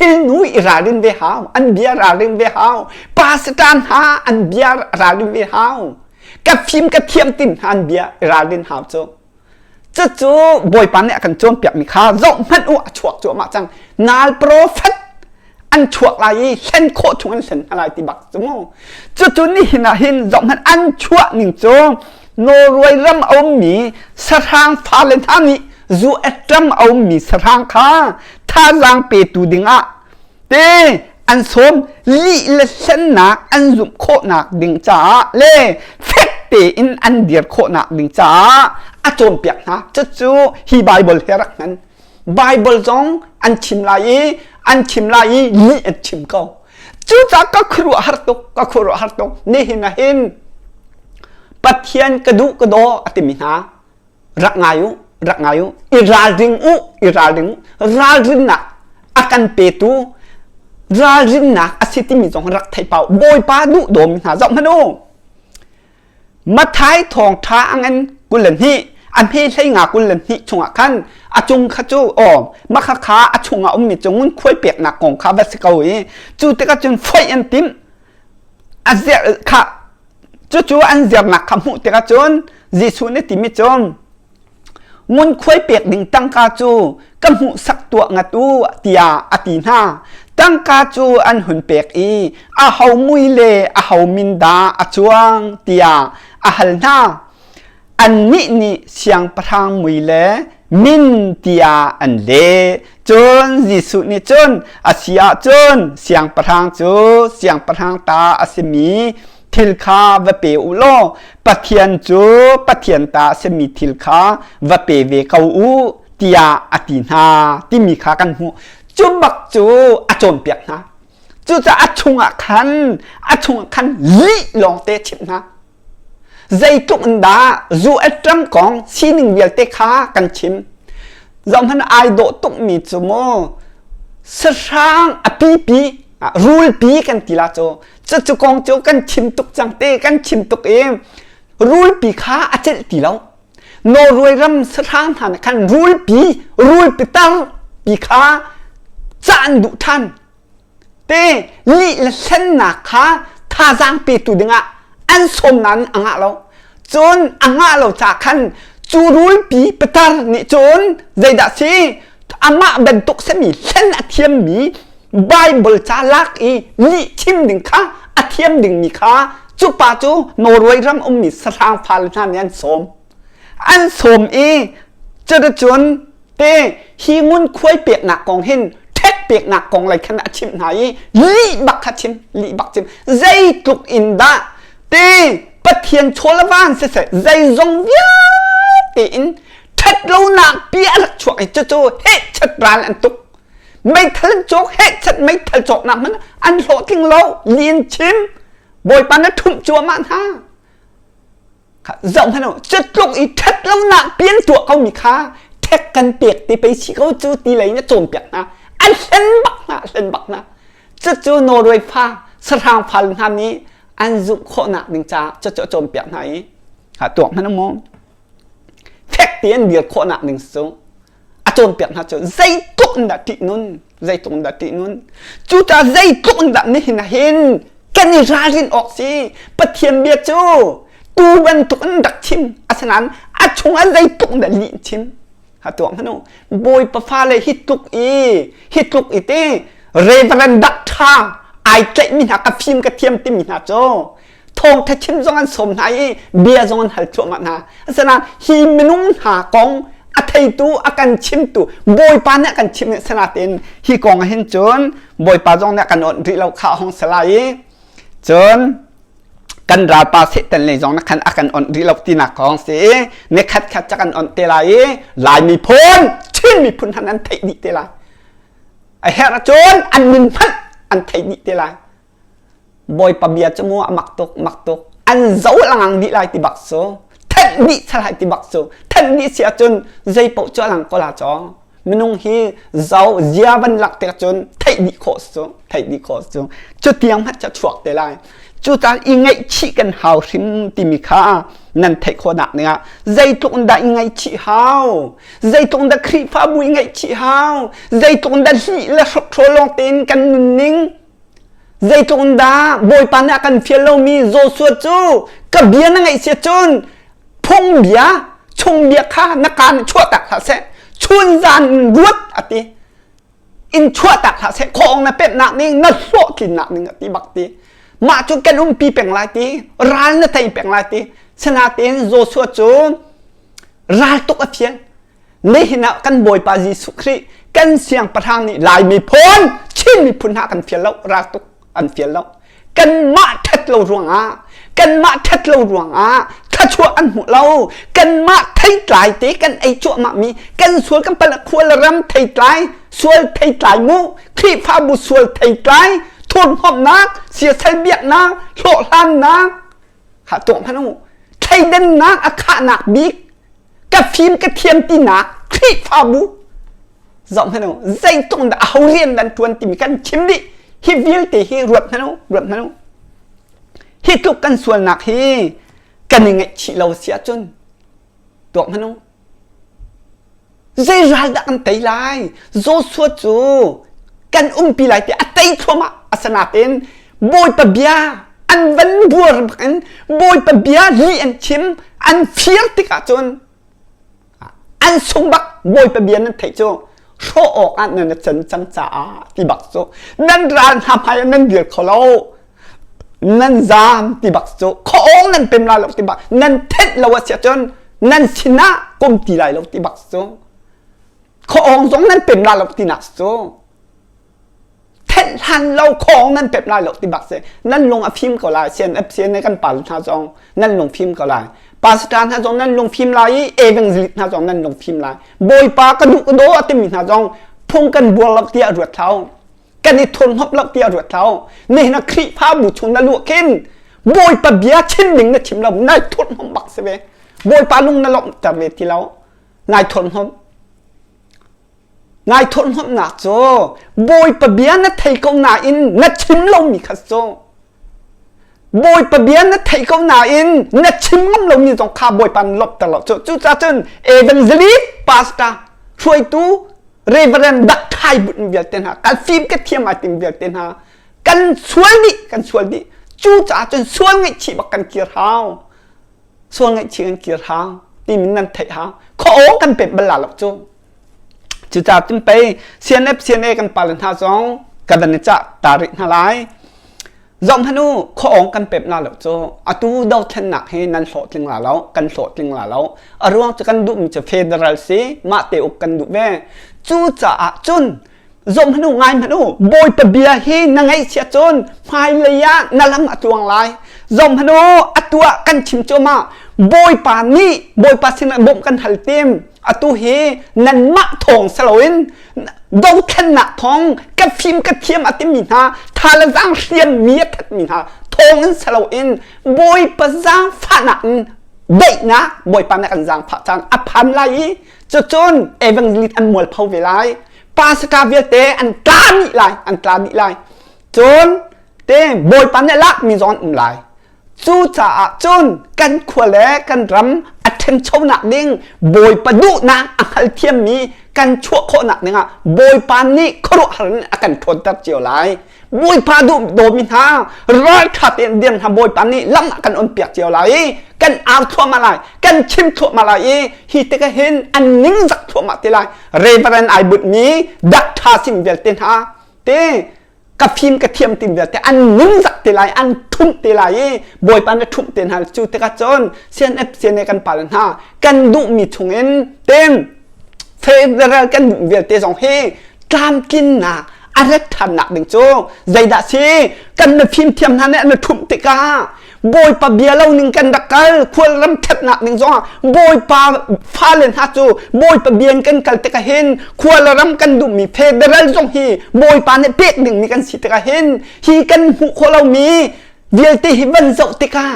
Thilnu i ralrin ve hau, an bia ralrin ve hau, pastor hna an bia ralrin ve hau. Ka fim ka thiam tin hna an bia i ralrin hau cu. Cucu Bawipa nih a kan cawnpiakmi kha zoh hmanh u a chuak cuahmah cang. Nal profet an chuak lai i hlen khawh chung an hlen hna lai ti bak cu mu. Cucu nihin ah hin zoh hmanh an chuah ning cu Norway ram a ummi sahrang fale hna nih US ram a ummi sahrang kha thazaang petu dingah te an sawm lih le hlennak an zumh khawhnak ding caah le fek tein an dir khawhnak ding caah a cawnpiak hna. Cucu hi Bible he rak hman. Bible zong an chim lai i an chim lai i lih an chim ko. Cucaah ka khuaruah har tuk, ka khuaruah har tuk. Nihin ah hin Pathian ka duh ka daw a timi hna rak ngai u, rak ngai u, i ralring u, i ralring u. Ralrinnak a kan petu ralrinnak a si timi zong rak thei pau. Bawipa duh dawmi hna zoh hmanh u. Matthai thawngṭha a ngan 22 a hme hlei nga 22 chungah khan a cung kha cu aw makha kha a chungah ummi cu ngunkhuai peknak kong kha va si ko i cu tikah cun foih an timh a zer kha cucu an zernak kha hmuh tikah cun Jesuh nih timi cu Ngunkhuai pek ding tangka cu ka hmuhsak tuah ngat u tiah a ti hna. Tangka cu an hun pek i aho mui le aho min dah a cuang tiah a hal hna. Annih nih siangpahrang mui le min tiah an leh. Cun Jesuh nih cun a si ahcun siangpahrang cu siangpahrang ta a simi thil kha va pe u law Pathian cu Pathian ta a simi thil kha va pe ve ko u tiah a ti hna timi kha kan hmuh. Cu bak cu a cawnpiak hna. Cucaah a chungah khan a chungah khan lih lawngte chimh hna. Zeitluk in dah zu a ṭam kong sining vialte kha kan chim. Zohhmanh ai dawh tukmi cu mu sahrang a pipi rulpi kan ti la cu cucu kong cu kan chim tuk cang te kan chim tuk i rulpi kha a celh ti lo. Norway ram sahrang hna nih khan rulpi rulpi tar pi kha cah an duh ṭhan. Te lih le hlennak kha thazaang petu dingah an sawm nain a ngah lo. Cun a ngah lo caah khan cu rulpi pitar nih cun zeidah si amah bantuk sami hlen a thiammi Bible ca lak i lih chim ding kha a thiam dingmi kha cu pa cu Norway ram ummi sahrang fale hna nih an sawm. An sawm i cuticun te hi ngunkhuai peknak kong hin ṭhek peknak kong lei khan a chimh hna i lih bak kha chim lih bak chim zeitluk in dah te Pathian chaw le van siseh zeizong vialte in ṭhat lonak pi a rak chuak i cucu hehchat ral an tuk meithal an cawk hehchat meithal cawknak hmanh an hlawhtling lo lin chim Bawipa na ṭhumh cuahmah hna Zoh hmanh u, cutluk i ṭhat lonak pian tuah komi kha ṭhek kan pek ti pei si ko cu ti lei in a cawnpiak hna. An hlen bak hna, hlen bak hna. Cucu Norway fa, sahrang fal hna nih an zumh khawhnak ding caah cucu a cawnpiak hna i ha tuak hmanh u mu. Fek ti an dir khawhnak ding cu a cawnpiak hna cu zeitluk in dah ṭihnun zeitluk in dah ṭihnun cucaah zeitluk in dah nihin ah hin kan i ralrin awk si Pathian bia cu tu bantuk in rak chim asinain a chungah zeitluk in dah lih in chim ha tuah hmanh u Bawipa fale hi tluk i hi tluk i te Reverend Doctor ai tlaihmi hna ka fim ka thiam timi hna cu thawngtha chim zong an sawm hna i bia zong an hal thluahmah hna. Asinain hi minung hna kong a theitu a kan chimtu Bawipa nih a kan chimh sinain hi kong ah hin cun Bawipa zong nih a kan awnh rih lo kha a hung si lai i cun kan ralpa Satan lei zong nih khan a kan awnh rih lo tinak kong si i nikhat khat ca kan awnh te lai i Lai miphun Chin miphun han an theih dih te lai. A herh ahcun an min hmanh an theih dih te lai. Bawipa bia cu mu a mak tuk mak tuk an zo langang dih lai ti bak cu thenh dih salai ti bak cu thenh dih si ahcun zei paoh cu a lang ko la caw minung hi zo zia van lak tik cun theih dih khawh cu theih dih khawh cu cu tiang hmanh cu chuak te lai. Cucaah i ngaihchih kan hau hrim timi kha nan theih khawhnak dingah zeitluk in dah i ngaihchih hau? Zeitluk in dah Khrihfabu i ngaihchih hau? Zeitluk in dah lih le hrokhrawl lawng tein kan nunning? Zeitluk in dah Bawipa nih a kan fial lomi Joshua cu ka bia na ngaih si cun phung bia chung bia kha na kaan chuahtak hlah seh chun zan in ruat a ti in chuahtak hlah seh khawng na pemhnak ning na hlawhtlinnak ning a ti bak ti mah cu kan umpi peng lai ti ral na tei peng lai ti sinain Joshua cu ral tuk a fial Nihin ah kan Bawipa Jesuh Khrih kan siangpahrang nih Lai miphun Chin miphun hna kan fial lo raltuk an fial lo kanmah ṭhat lo ruangah kanmah ṭhat lo ruangah thluachuah an hmuh lo kanmah theitlai te kan ei cuahmah mi kan sual kan pal khual ram theitlai sual theitlai mu Khrihfabu sual theitlai thurhnawmhnak siasal biaknak hlawhhlannak kha tuah hmanh u thleidannak a khahnak bik ka fim ka thiam tinak Khrihfabu zoh hmanh u zeitluk dah aho rian dan ṭuan timi kan chim dih hi vialte hi ruat hmanh u ruat hmanh u hi tluk kan sualnak hi kan i ngaihchih lo si ahcun tuak hmanh u Zei ral dah kan tei lai? Joshua cu kan umpi lai ti a tei thluahmah. Asinain Bawipa bia an van buar bakin Bawipa bia lih an chim an fir tikah cun an sung bak Bawipa bia nan theih cu hrawh awk ah nan can cang caah ti bak cu nan ral hna hmai ah nan dir kho lo nan zaam ti bak cu khuaawng nan pem lai lo ti bak nan thenh lo a si ahcun nan sinah kum ti lai lo ti bak cu khuaawng zong nan pem lai lo tinak cu thenh hlan lo khuaawng nan pem lai lo ti bak si nan lung a fim ko lai CNF CNA kan pa hna zong nan lung fim ko lai pastor hna zong nan lung fim lai i evangelist hna zong nan lung fim lai bawipa ka duh ka daw a timi hna zong phung kan buar lo tiah ruat hlah kan i thurhnawmh lo tiah ruat hlah u nihin ah Khrihfabu chung na luh khin Bawipa bia chim ding na chim lo nai thurhnawmh bak si ve Bawipa lung na lawmhter ve ti lo nai thurhnawmh nai thurhnawmhnak cu Bawipa bia na thei ko nain na chim lomi kha cu Bawipa bia na thei ko nain na chim ngam lomi zong kha Bawipa na lawmhter lo cu cucaah cun evangelist pastor hruaitu Reverend dak thai but vialte hna kan fim ka thiam ai tim vialte hna kan sual dih kan sual dih cucaah cun sual ngaihchih bak kan kir hau sual ngaihchih kan kir hau timi nan theih hau kho kan pet bal la lo cu cucaah cun pei CNF CNA kan pale hna zong ka van i cah ta rih hna lai Zohhmanh u, khuaawng kan pep la lo cu atu dothlennak hi nan hlawhtling la lo, kan hlawhtling la lo. A ruang cu kan duhmi cu federal si, mah te uk kan duh ve. Cucaah cun zohhmanh u, ngai hmanh u, Bawipa bia hi na ngaihchiat cun hmailei ah na lam a tluang lai. Zohhmanh u, atu ah kan chim cuahmah, Bawipa nih Bawipa sinah bawmh kan hal tim. Atu hi nanmah thawng si loin dothlennak thawng ka fim ka thiam a timi hna tha le zaang hriam mi a thatmi hna thawng in si loin Bawipa zaangfahnak in daihnak Bawipa nih kan zaangfah caan a phan lai i cucun evangelist an mualpho ve lai pastor vialte an tla dih lai an tla dih lai cun te Bawipa nih lakmi zong an um lai Cucaah cun kan khua le kan ram a ṭhanchonak ding Bawipa duhnak a hngalthiammi kan chuah khawhnak dingah Bawipa nih khuaruahhar in a kan ṭhawnter cio lai. Bawipa duh dawmi hna ralṭha tein dir hna Bawipa nih lam a kan onpiak cio lai i kan au thluahmah lai, kan chim thluahmah lai i hi tikah hin an ningzak thluahmah te lai. Reverend ai butmi dak ṭha sim vialte hna te ka fim ka thiam tim vialte an ningzak te lai an ṭhumh te lai i bawipa na ṭhumh te hna cu tikah cun CNF CNA kan pale hna kan duhmi chungin ten federal kan duh vialte zong hi tlamtlinnak a rat ṭhannak ding cu zeidah si kan na fimthiam hna nih an ṭhumh tikah Bawipa bia lo ning kan rak kal khualram ṭhatnak ding zongah Bawipa fale hna cu Bawipa bia in kan kal tikah hin khua le ram kan duhmi federal zong hi Bawipa nih pek dingmi kan si tikah hin hi kan hmuh khawh lomi vialte hi van zoh tikah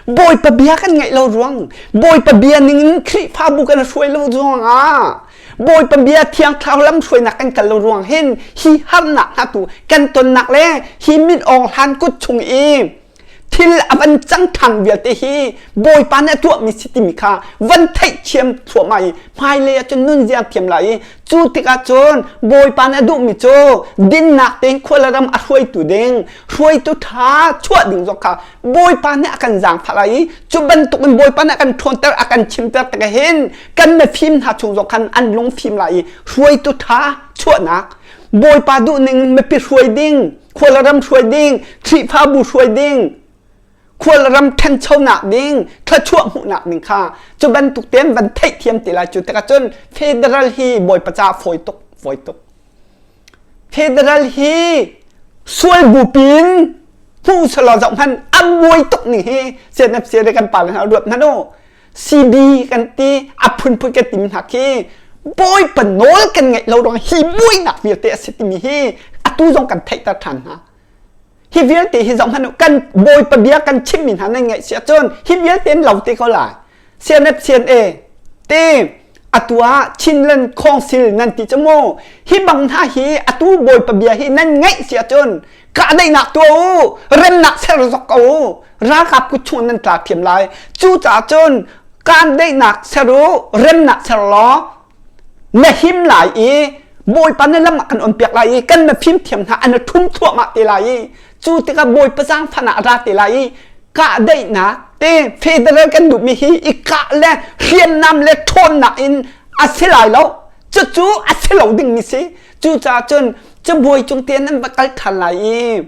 Bawipa bia kan ngaih lo ruang Bawipa bia ning in Khrihfabu kan hruai lo ruangah Bawipa bia thiang thlarau lam hruainak kan kal lo ruang hin hi harnak hna tu kan tonnak le hi mit awng hlan kut chung i. Thil a van cang ṭhan vialte hi Bawipa nih a tuahmi si timi kha van theihthiam thluahmah i hmailei ah cun nunzia thiam lai i cu tikah cun Bawipa nih a duhmi cu dinnak tein khua le ram a hruaitu ding hruaitu ṭha chuah ding zong kha Bawipa nih a kan zaangfah lai i cu bantukin Bawipa nih a kan ṭhawnter a kan chimter tikah hin kan mifim hna chung zong khan an lung fim lai i hruaitu ṭha chuahnak Bawipa duhning mipi hruai ding khua le ram hruai ding Khrihfabu hruai ding khual ram ṭhanchonak ding thluachuah hmuhnak ding kha cu bantuk tein van theihthiam ti lai cu tikah cun federal hi bawipa caah fawi tuk fawi tuk federal hi sual bupi in hmu selaw zoh hmanh a buai tuk ning hi CNFC le kan pa le hna ruat hmanh u CB kan ti a phunphun kan timi hna khi bawipa nawl kan ngeih lo ruang hi buainak vialte a si timi hi atu zong kan theihter ṭhan hna Hi vialte hi zoh hmanh u, kan Bawipa bia kan chimmi hna nan ngaih si ahcun hi vialte an lo te ko lai. CNF CNA te atu ah Chinland Council nan ti cu mu. Hi bang hna hi atu Bawipa bia hi nan ngaih si ahcun kahdaihnak tuah u, remnak ser zok ko u, ralkap kut chung nan tla thiam lai. Cucaah cun kahdaihnak ser u, remnak ser law na him lai i Bawipa na lam ah kan on piak lai i kan na fimthiam hna an ṭhum thluahmah te lai i cu tikah Bawipa zaangfah ah a ra te lai i kahdaihnak te federal kan duhmi hi i kah le hriamnam le ṭhawnnak in a si lai lo cucu a si lo dingmi si cucaah cun cabuai cung te nan va kal ṭhan lai i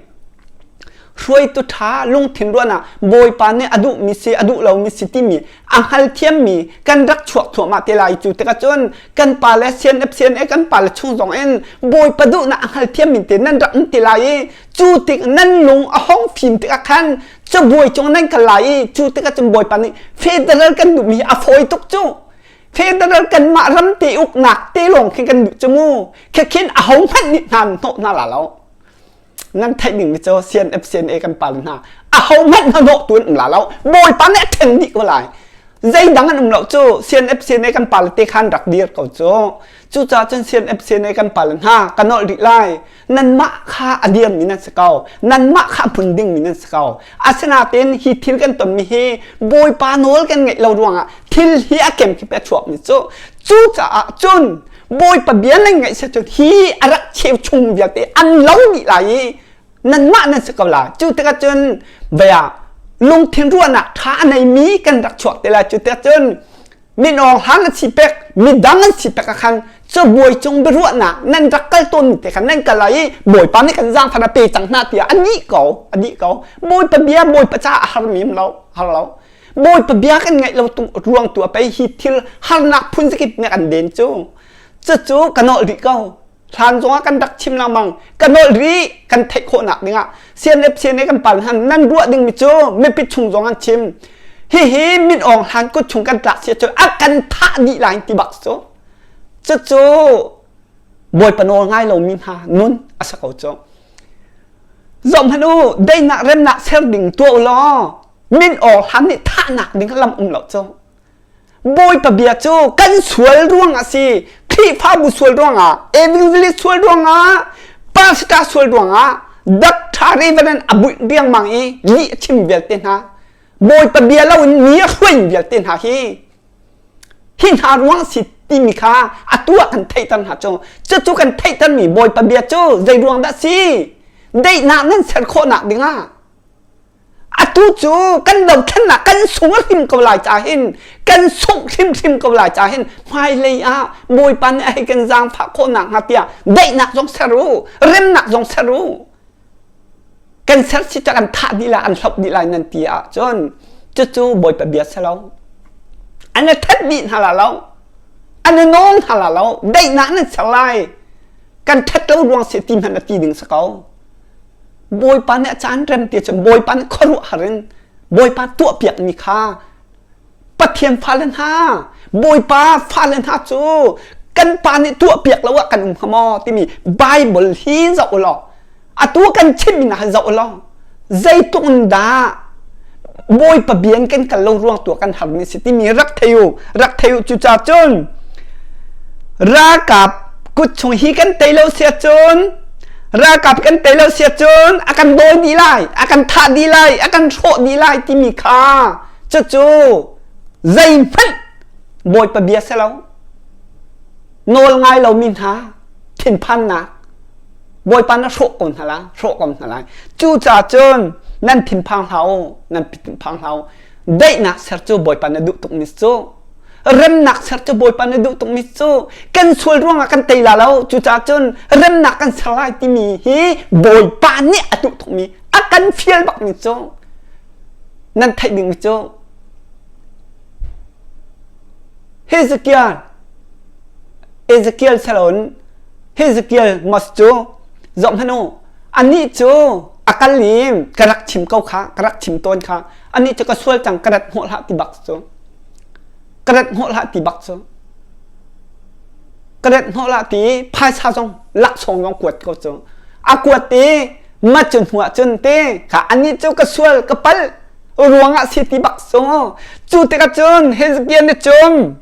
hruaitu ṭha lungthin ruahnak Bawipa nih a duhmi si a duh lomi si timi a hngalthiammi kan rak chuak thluahmah te lai cu tikah cun kan pa le CNF CNA kan pa le chung zong in Bawipa duhnak a hngalthiammi te nan rak um ti lai i cu tik nan lung a hong fim tikah khan cabuai cung nan kal lai i cu tikah cun Bawipa nih federal kan duhmi hi a fawi tuk cu federal kanmah ram te uknak te lawng khin kan duh cu mu khikhin a ho hmanh nih hna hnawh hna la lo nan theih ding mi cu CNF CNA kan pal hna a ho hmanh hnahnawh tu an um la lo bawipa nih a then dih ko lai zeidang an um lo cu CNF CNA kan pal te khan rak dir ko cu cucaah cun CNF CNA kan pal hna ka nolh rih lai nanmah kha a dir mi nan si ko nanmah kha hmun ding mi nan si ko asinain hi thil kan ton mi hi bawipa nawl kan ngeih lo ruangah thil hi a kem kip a chuak mi cu cucaah cun Bawipa bia nan ngaih si cun hi a rak cheu chung vialte an lo dih lai i nanmah nan si ko lai. Cu tikah cun bia lungthin ruahnak ṭha a neimi kan rak chuak te lai. Cu tikah cun min awng hlan an si pek, midang an si pek ah khan cabuai cung biaruahnak nan rak kal tawnmi te khan nan kal lai i Bawipa nih kan zaangfan a pe cang hna tiah a nih ko, a dih ko. Bawipa bia, Bawipa caah a harmi um lo, har lo. Bawipa bia kan ngaih lo ruang tu a pei hi thil harnak phun zakip nih kan den cu cucu ka nolh rih ko hlan zongah kan rak chim lengmang ka nolh rih kan theih khawhnak dingah CNF CNA kan pal han nan ruah dingmi cu mipi chung zong an chim hihi min awng hlan kut chung kan tlak si cu a kan thah dih lai ti bak cu cucu Bawipa nawl ngai lomi hna nun a sa ko cu zohhmanh u daihnak remnak ser ding tuah u law min aw hlan nih thahnak ding lam um lo cu Bawipa bia cu kan sual ruang ah si Khrihfabu sual ruangah evangelist sual ruangah pastor sual ruangah Dr. Reverend a buih riangmang i lih a chim vialte hna Bawipa bia lo in mi a hruai vialte hna hi hi hna ruang si timi kha atu ah kan theihter hna cu cucu kan theihtermi Bawipa bia cu zei ruang dah si daihnak nan ser khawhnak dingah Atu cu kan dothlennak kan sung a hrim ko lai ca hin kan sungh hrimhrim ko lai ca hin hmailei ah Bawipa nih a hei kan zaangfah khawh nakhnga tiah daihnak zong ser u remnak zong ser u kan ser si cu kan thah dih lai an hloh dih lai nan ti ahcun cucu Bawipa bia si lo an i that dih hna la lo an i nawn hna la lo daihnak nan ser lai kan that lo ruang si ti hmanh a ti ding si ko Bawipa nih a caan rem ti cun Bawipa nih khuaruahhar in Bawipa tuahpiakmi kha Pathian fale hna Bawipa fale hna cu kan pa nih tuahpiak lo ah kan um hnga maw timi Bible hi zoh u law atu kan chimmi hna hi zoh u law zeitluk in dah Bawipa bia in kan kal lo ruang tu ah kan harmi si timi rak thei u rak thei u cucaah cun ralkap kut chung hi kan tei lo si ahcun. Ralkap kan tei lo sia cun a kan dawi dih lai, a kan thah dih lai, a kan hrawh dih lai timi kha cucu zeihmanh Bawipa bia si lo. Nawl ngai lomi hna thinphannak Bawipa na hrawh ko hna lai, hrawh ko hna lai. Cucaah cun nan thinphang hlah u, nan thinphang hlah u. Daihnak ser cu Bawipa na duh tukmi cu. Remnak ser cu Bawipa na duh tukmi cu. Kan sual ruangah kan tei la lo. Cucaah cun remnak kan ser lai timi hi Bawipa nih a duh tukmi, a kan fial bakmi cu. Nan theih dingmi cu Hezekiah Ezekiel salon Hezekiel mas cu zoh hmanh u anih cu a kal i ka rak chim ko kha ka rak chim tawn kha anih cu ka sual cang ka rat hnawh hlah ti bak cu ka rat hnawh hlah ti bak cu ka rat hnawh hlah ti phaisa zong laksawng zong kuat ko cu a kuat i ma cu hnu ah cun te kha anih cu ka sual ka palh ruangah si ti bak cu cu tikah cun Hezekiah nih cun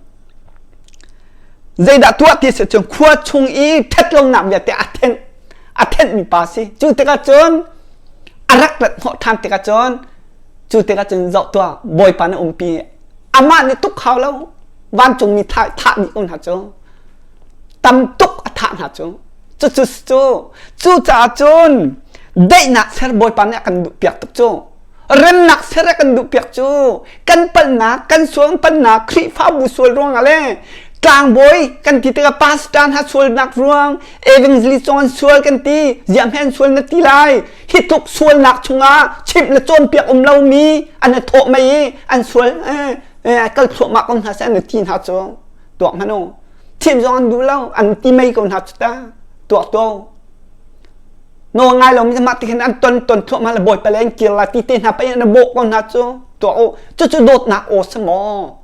zeidah tuah ti si cun khua chung i ṭhatlonak vialte a thenh a thenhmi pa si cu tikah cun a rak rat hnawh ṭhan tikah cun cu tikah cun zoh tuah bawipa na umpi amah nih tuk hau lo vancungmi thah thah dih ko hna cu tam tuk a thah hna cu cucu cu cucaah cun daihnak ser bawipa nih a kan duh piak tuk cu remnak ser a kan duhpiak cu kan palhnak kan sual palhnak Khrihfabu sual ruangah le tlangbawi kan ti tikah pastor hna sualnak ruang evangelist zong an sual kan ti ziah hme an sual na ti lai hi tluk sualnak chungah chimh le cawnpiak um lomi an i thawh mei i an sual kal thluahmah ko hna seh an ti hna cu tuak hmanh u chimh zong an duh lo an ti mei ko hna cu ta tuak to Nawl ngai lomi mah ti khin an ton ton thluahmah le bawipa le an kir la ti te hna pei an bawh ko hna cu tuah u cucu dawtnak aw si maw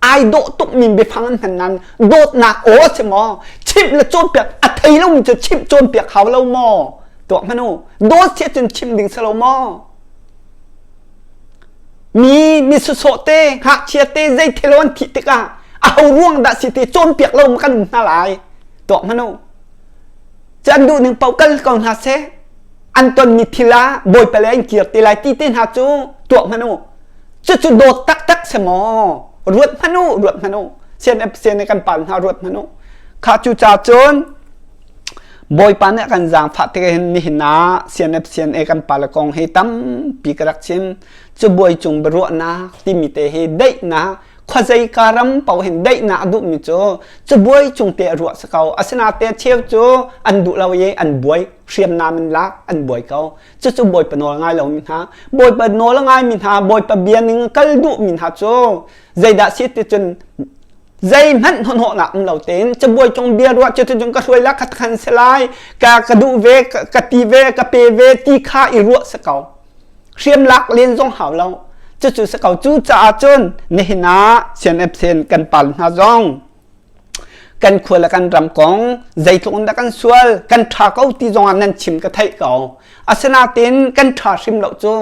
ai dawh tuk mi biafang an hman nan dawtnak aw si maw chimh le cawnpiak a thei lomi cu chimh cawnpiak hau lo maw tuah hmanh u dawt si cun chimh ding si lo maw mi mi sawsawh te ngakchia te zei thil an thih tikah a ho ruang dah si ti cawnpiak lo ma kan um hna lai tuah hmanh u Cu an duh ning paoh kal ko hna seh. An tonmi thil ah bawipa le an kir te lai ti te hna cu tuah hmanh u. Cucu dawt taktak si maw? Ruat hmanh u, ruat hmanh u. CNF CNA kan pal hna ruat hmanh u. Kha cu ca cun Bawipa nih a kan zaangfah tik hin nihin ah CNF CNA kan pal kong hi tampi ka rak chim. Cubuai cung biaruahnak timi te hi daihnak khuazei ka ram paoh hin daihnak a duhmi cu cabuai cung te a ruah si ko asinain cheu cu an duh lo i an buai hriamnam in lak an buai ko cucu bawipa nawl ngai lomi hna bawipa nawl a ngaimi hna bawipa bia ning kal duhmi hna cu zeidah si ti cun zeihmanh hnawhnak um lo tein cabuai cung bia ruah cu cun ka hruai la khat khan si lai ka ka duh ve ka ti ve ka pe ve ti kha i ruah si ko hriam lak len zong hau lo cucu si ko cu caah cun nihin ah CNF sen kan pal hna zong kan khua le kan ram kong zeitluk in dah kan sual kan ṭha ko ti zong ah nan chim ka theih ko asinain kan ṭha hrim lo cu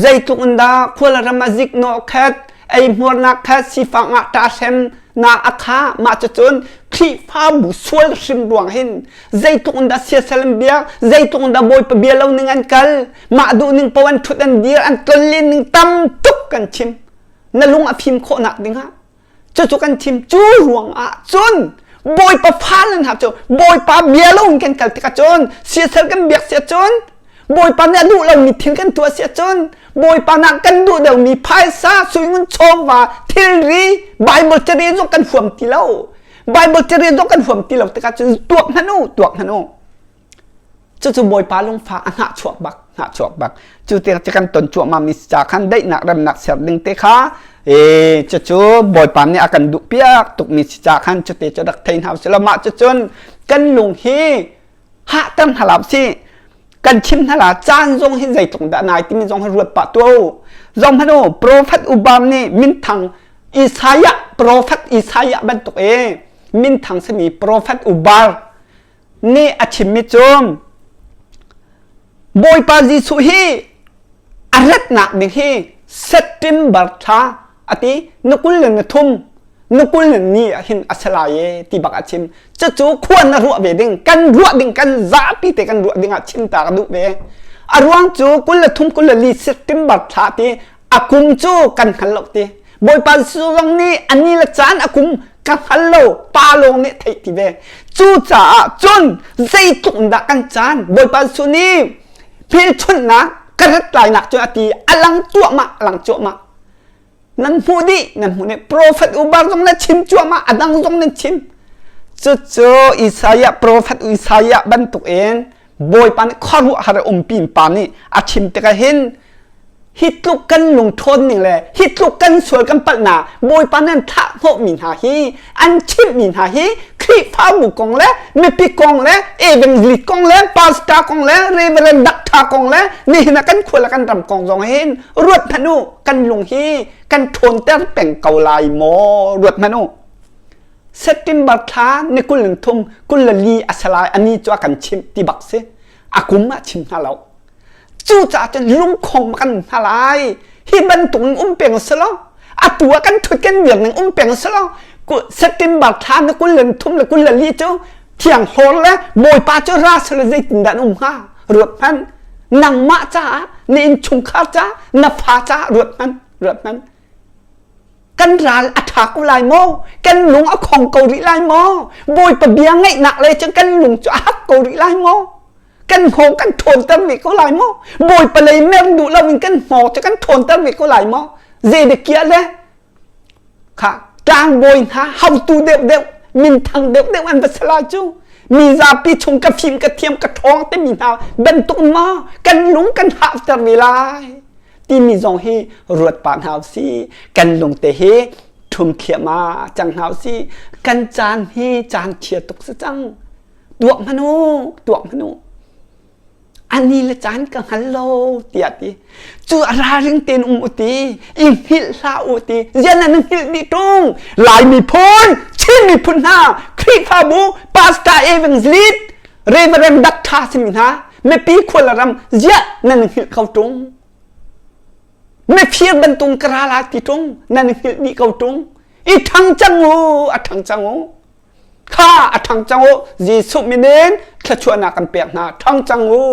zeitluk in dah khua le ram ah ziknawh khat eihmuarnak khat sifak ngah ṭa hrem nak a kha mah cucun Khrihfabu sual hrim ruang hin zeitluk in dah siasal an biak zeitluk in dah bawipa bia lo ning an kal mah duh ning paoh an ṭhut an dir an tlonlen ning tam tuk kan chim na lung a fim khawhnak dingah cucu kan chim cu ruang ah cun bawipa fa nan hna cu bawipa bia lo in kan kal tikah cun siasal kan biak sia cun Bawipa nih a duh lomi thil kan tuah si ahcun Bawipa nak kan duh deuhmi phaisa suingun chawva thilri Bible carel zong kan huam ti lo Bible carel zong kan huam ti lo tikah cun tuak hmanh u tuak hmanh u cucu Bawipa lungfa a hnah chuak bak hnah chuak bak cu te cu kan ton cuahmah mi ca khan daihnak remnak ser ding te kha e cucu Bawipa nih a kan duh piak tuk mi si ca khan cute cu rak thei hna usih law mah cucun kan lung hi hahter hna la sih kan chim hna la caan zong hi zeitluk dah nai timi zong hi ruat pah tuah u zong hmanh u prophet ubam nih minthang Isaiah prophet Isaiah bantuk e minthang simi prophet ubar nih a chimmi cu Bawipa Jesuh hi a ratnak ding hi September thla ati na 23. Nukul ni ah hin a si lai e ti bak a chim. Cucu khua na ruah ve ding, kan ruah ding, kan zapi te kan ruah ding ah chim ta ka duh ve. A ruang cu 23 24 September thla ti a kum cu kan hngal lo ti. Bawipa Jesuh zong nih a ni le caan a kum ka hngal lo, pa lawng nih theih ti ve. Cucaah cun zeitluk in dah kan caan Bawipa Jesuh nih hmelchunhnak ka rat lainak cu a ti a lang cuahmah a lang cuahmah. Nan hmuh dih nan hmuh dih profet ubar zong na chim cuahmah a dang zong nan chim. Cucu Isaiah profet Isaiah bantuk in Bawipa nih khuaruahhar a umpi pa nih a chim tikah hin hi tluk kan lungṭhawn ning le hi tluk kan sual kan palhnak Bawipa nih an thlah hnawhmi hna hi an chimhmi hna hi Khrihfabu kong le mipi kong le evangelist kong le pastor kong le reverend doctor kong le nihin ah kan khua le kan ram kong zong hin ruat hmanh u kan lung hi kan ṭhawnter peng ko lai maw ruat hmanh u September thla ni 23 24 a si lai ani cu a kan chimh ti bak si a kum ah chim hna lo cucaah cun lungkhong kan hna lai hi bantuk in um peng si lo atu ah kan thut kan dir ning um peng si lo September thla ni 23 le 24 cu thiang hlawr le bawipa cu ra si le zeitindah an um hnga ruat hmanh nangmah caah na innchungkhar caah na fa caah ruat hmanh ruat hmanh Kan ral a ṭha ko lai maw? Kan lung a khong ko rih lai maw? Bawipa bia ngaihnak lei cun kan lung cu a hak ko rih lai maw? Kan hngawng kan ṭhawnter ve ko lai maw? Bawipa lei mer duh loin kan hngawng cu kan ṭhawnter ve ko lai maw? Zedekiah le kha tlangbawi hna haotu deuhdeuh minthang deuhdeuh an va si lai cu mi zapi chung ka fim ka thiam ka ṭhawng timi hna bantuk maw kan lung kan hahter ve lai? Timi zong hi ruat pah hna usih. Kan lungte hi ṭhum thliahmah cang hna usih. Kan caan hi caan chia tuk si cang. Tuak hmanh u, tuak hmanh u. Ani le caan ka hngal lo tiah ti. Cu a ralring tein um u ti, i hngilh hlah u ti. Zian nan hngilh dih ṭung. Lai miphun, Chin miphun hna, Khrihfabu, Pastor Evangelist, Reverend Doctor simi hna, mipi khual ram ziah nan hngilh ko ṭung mifir bantung ka ra lai ti ṭung nan hngilh dih ko ṭung i ṭhang cang u a ṭhang cang u kha a ṭhang cang u Jesuh min in thluachuahnak kan pek hna ṭhang cang u.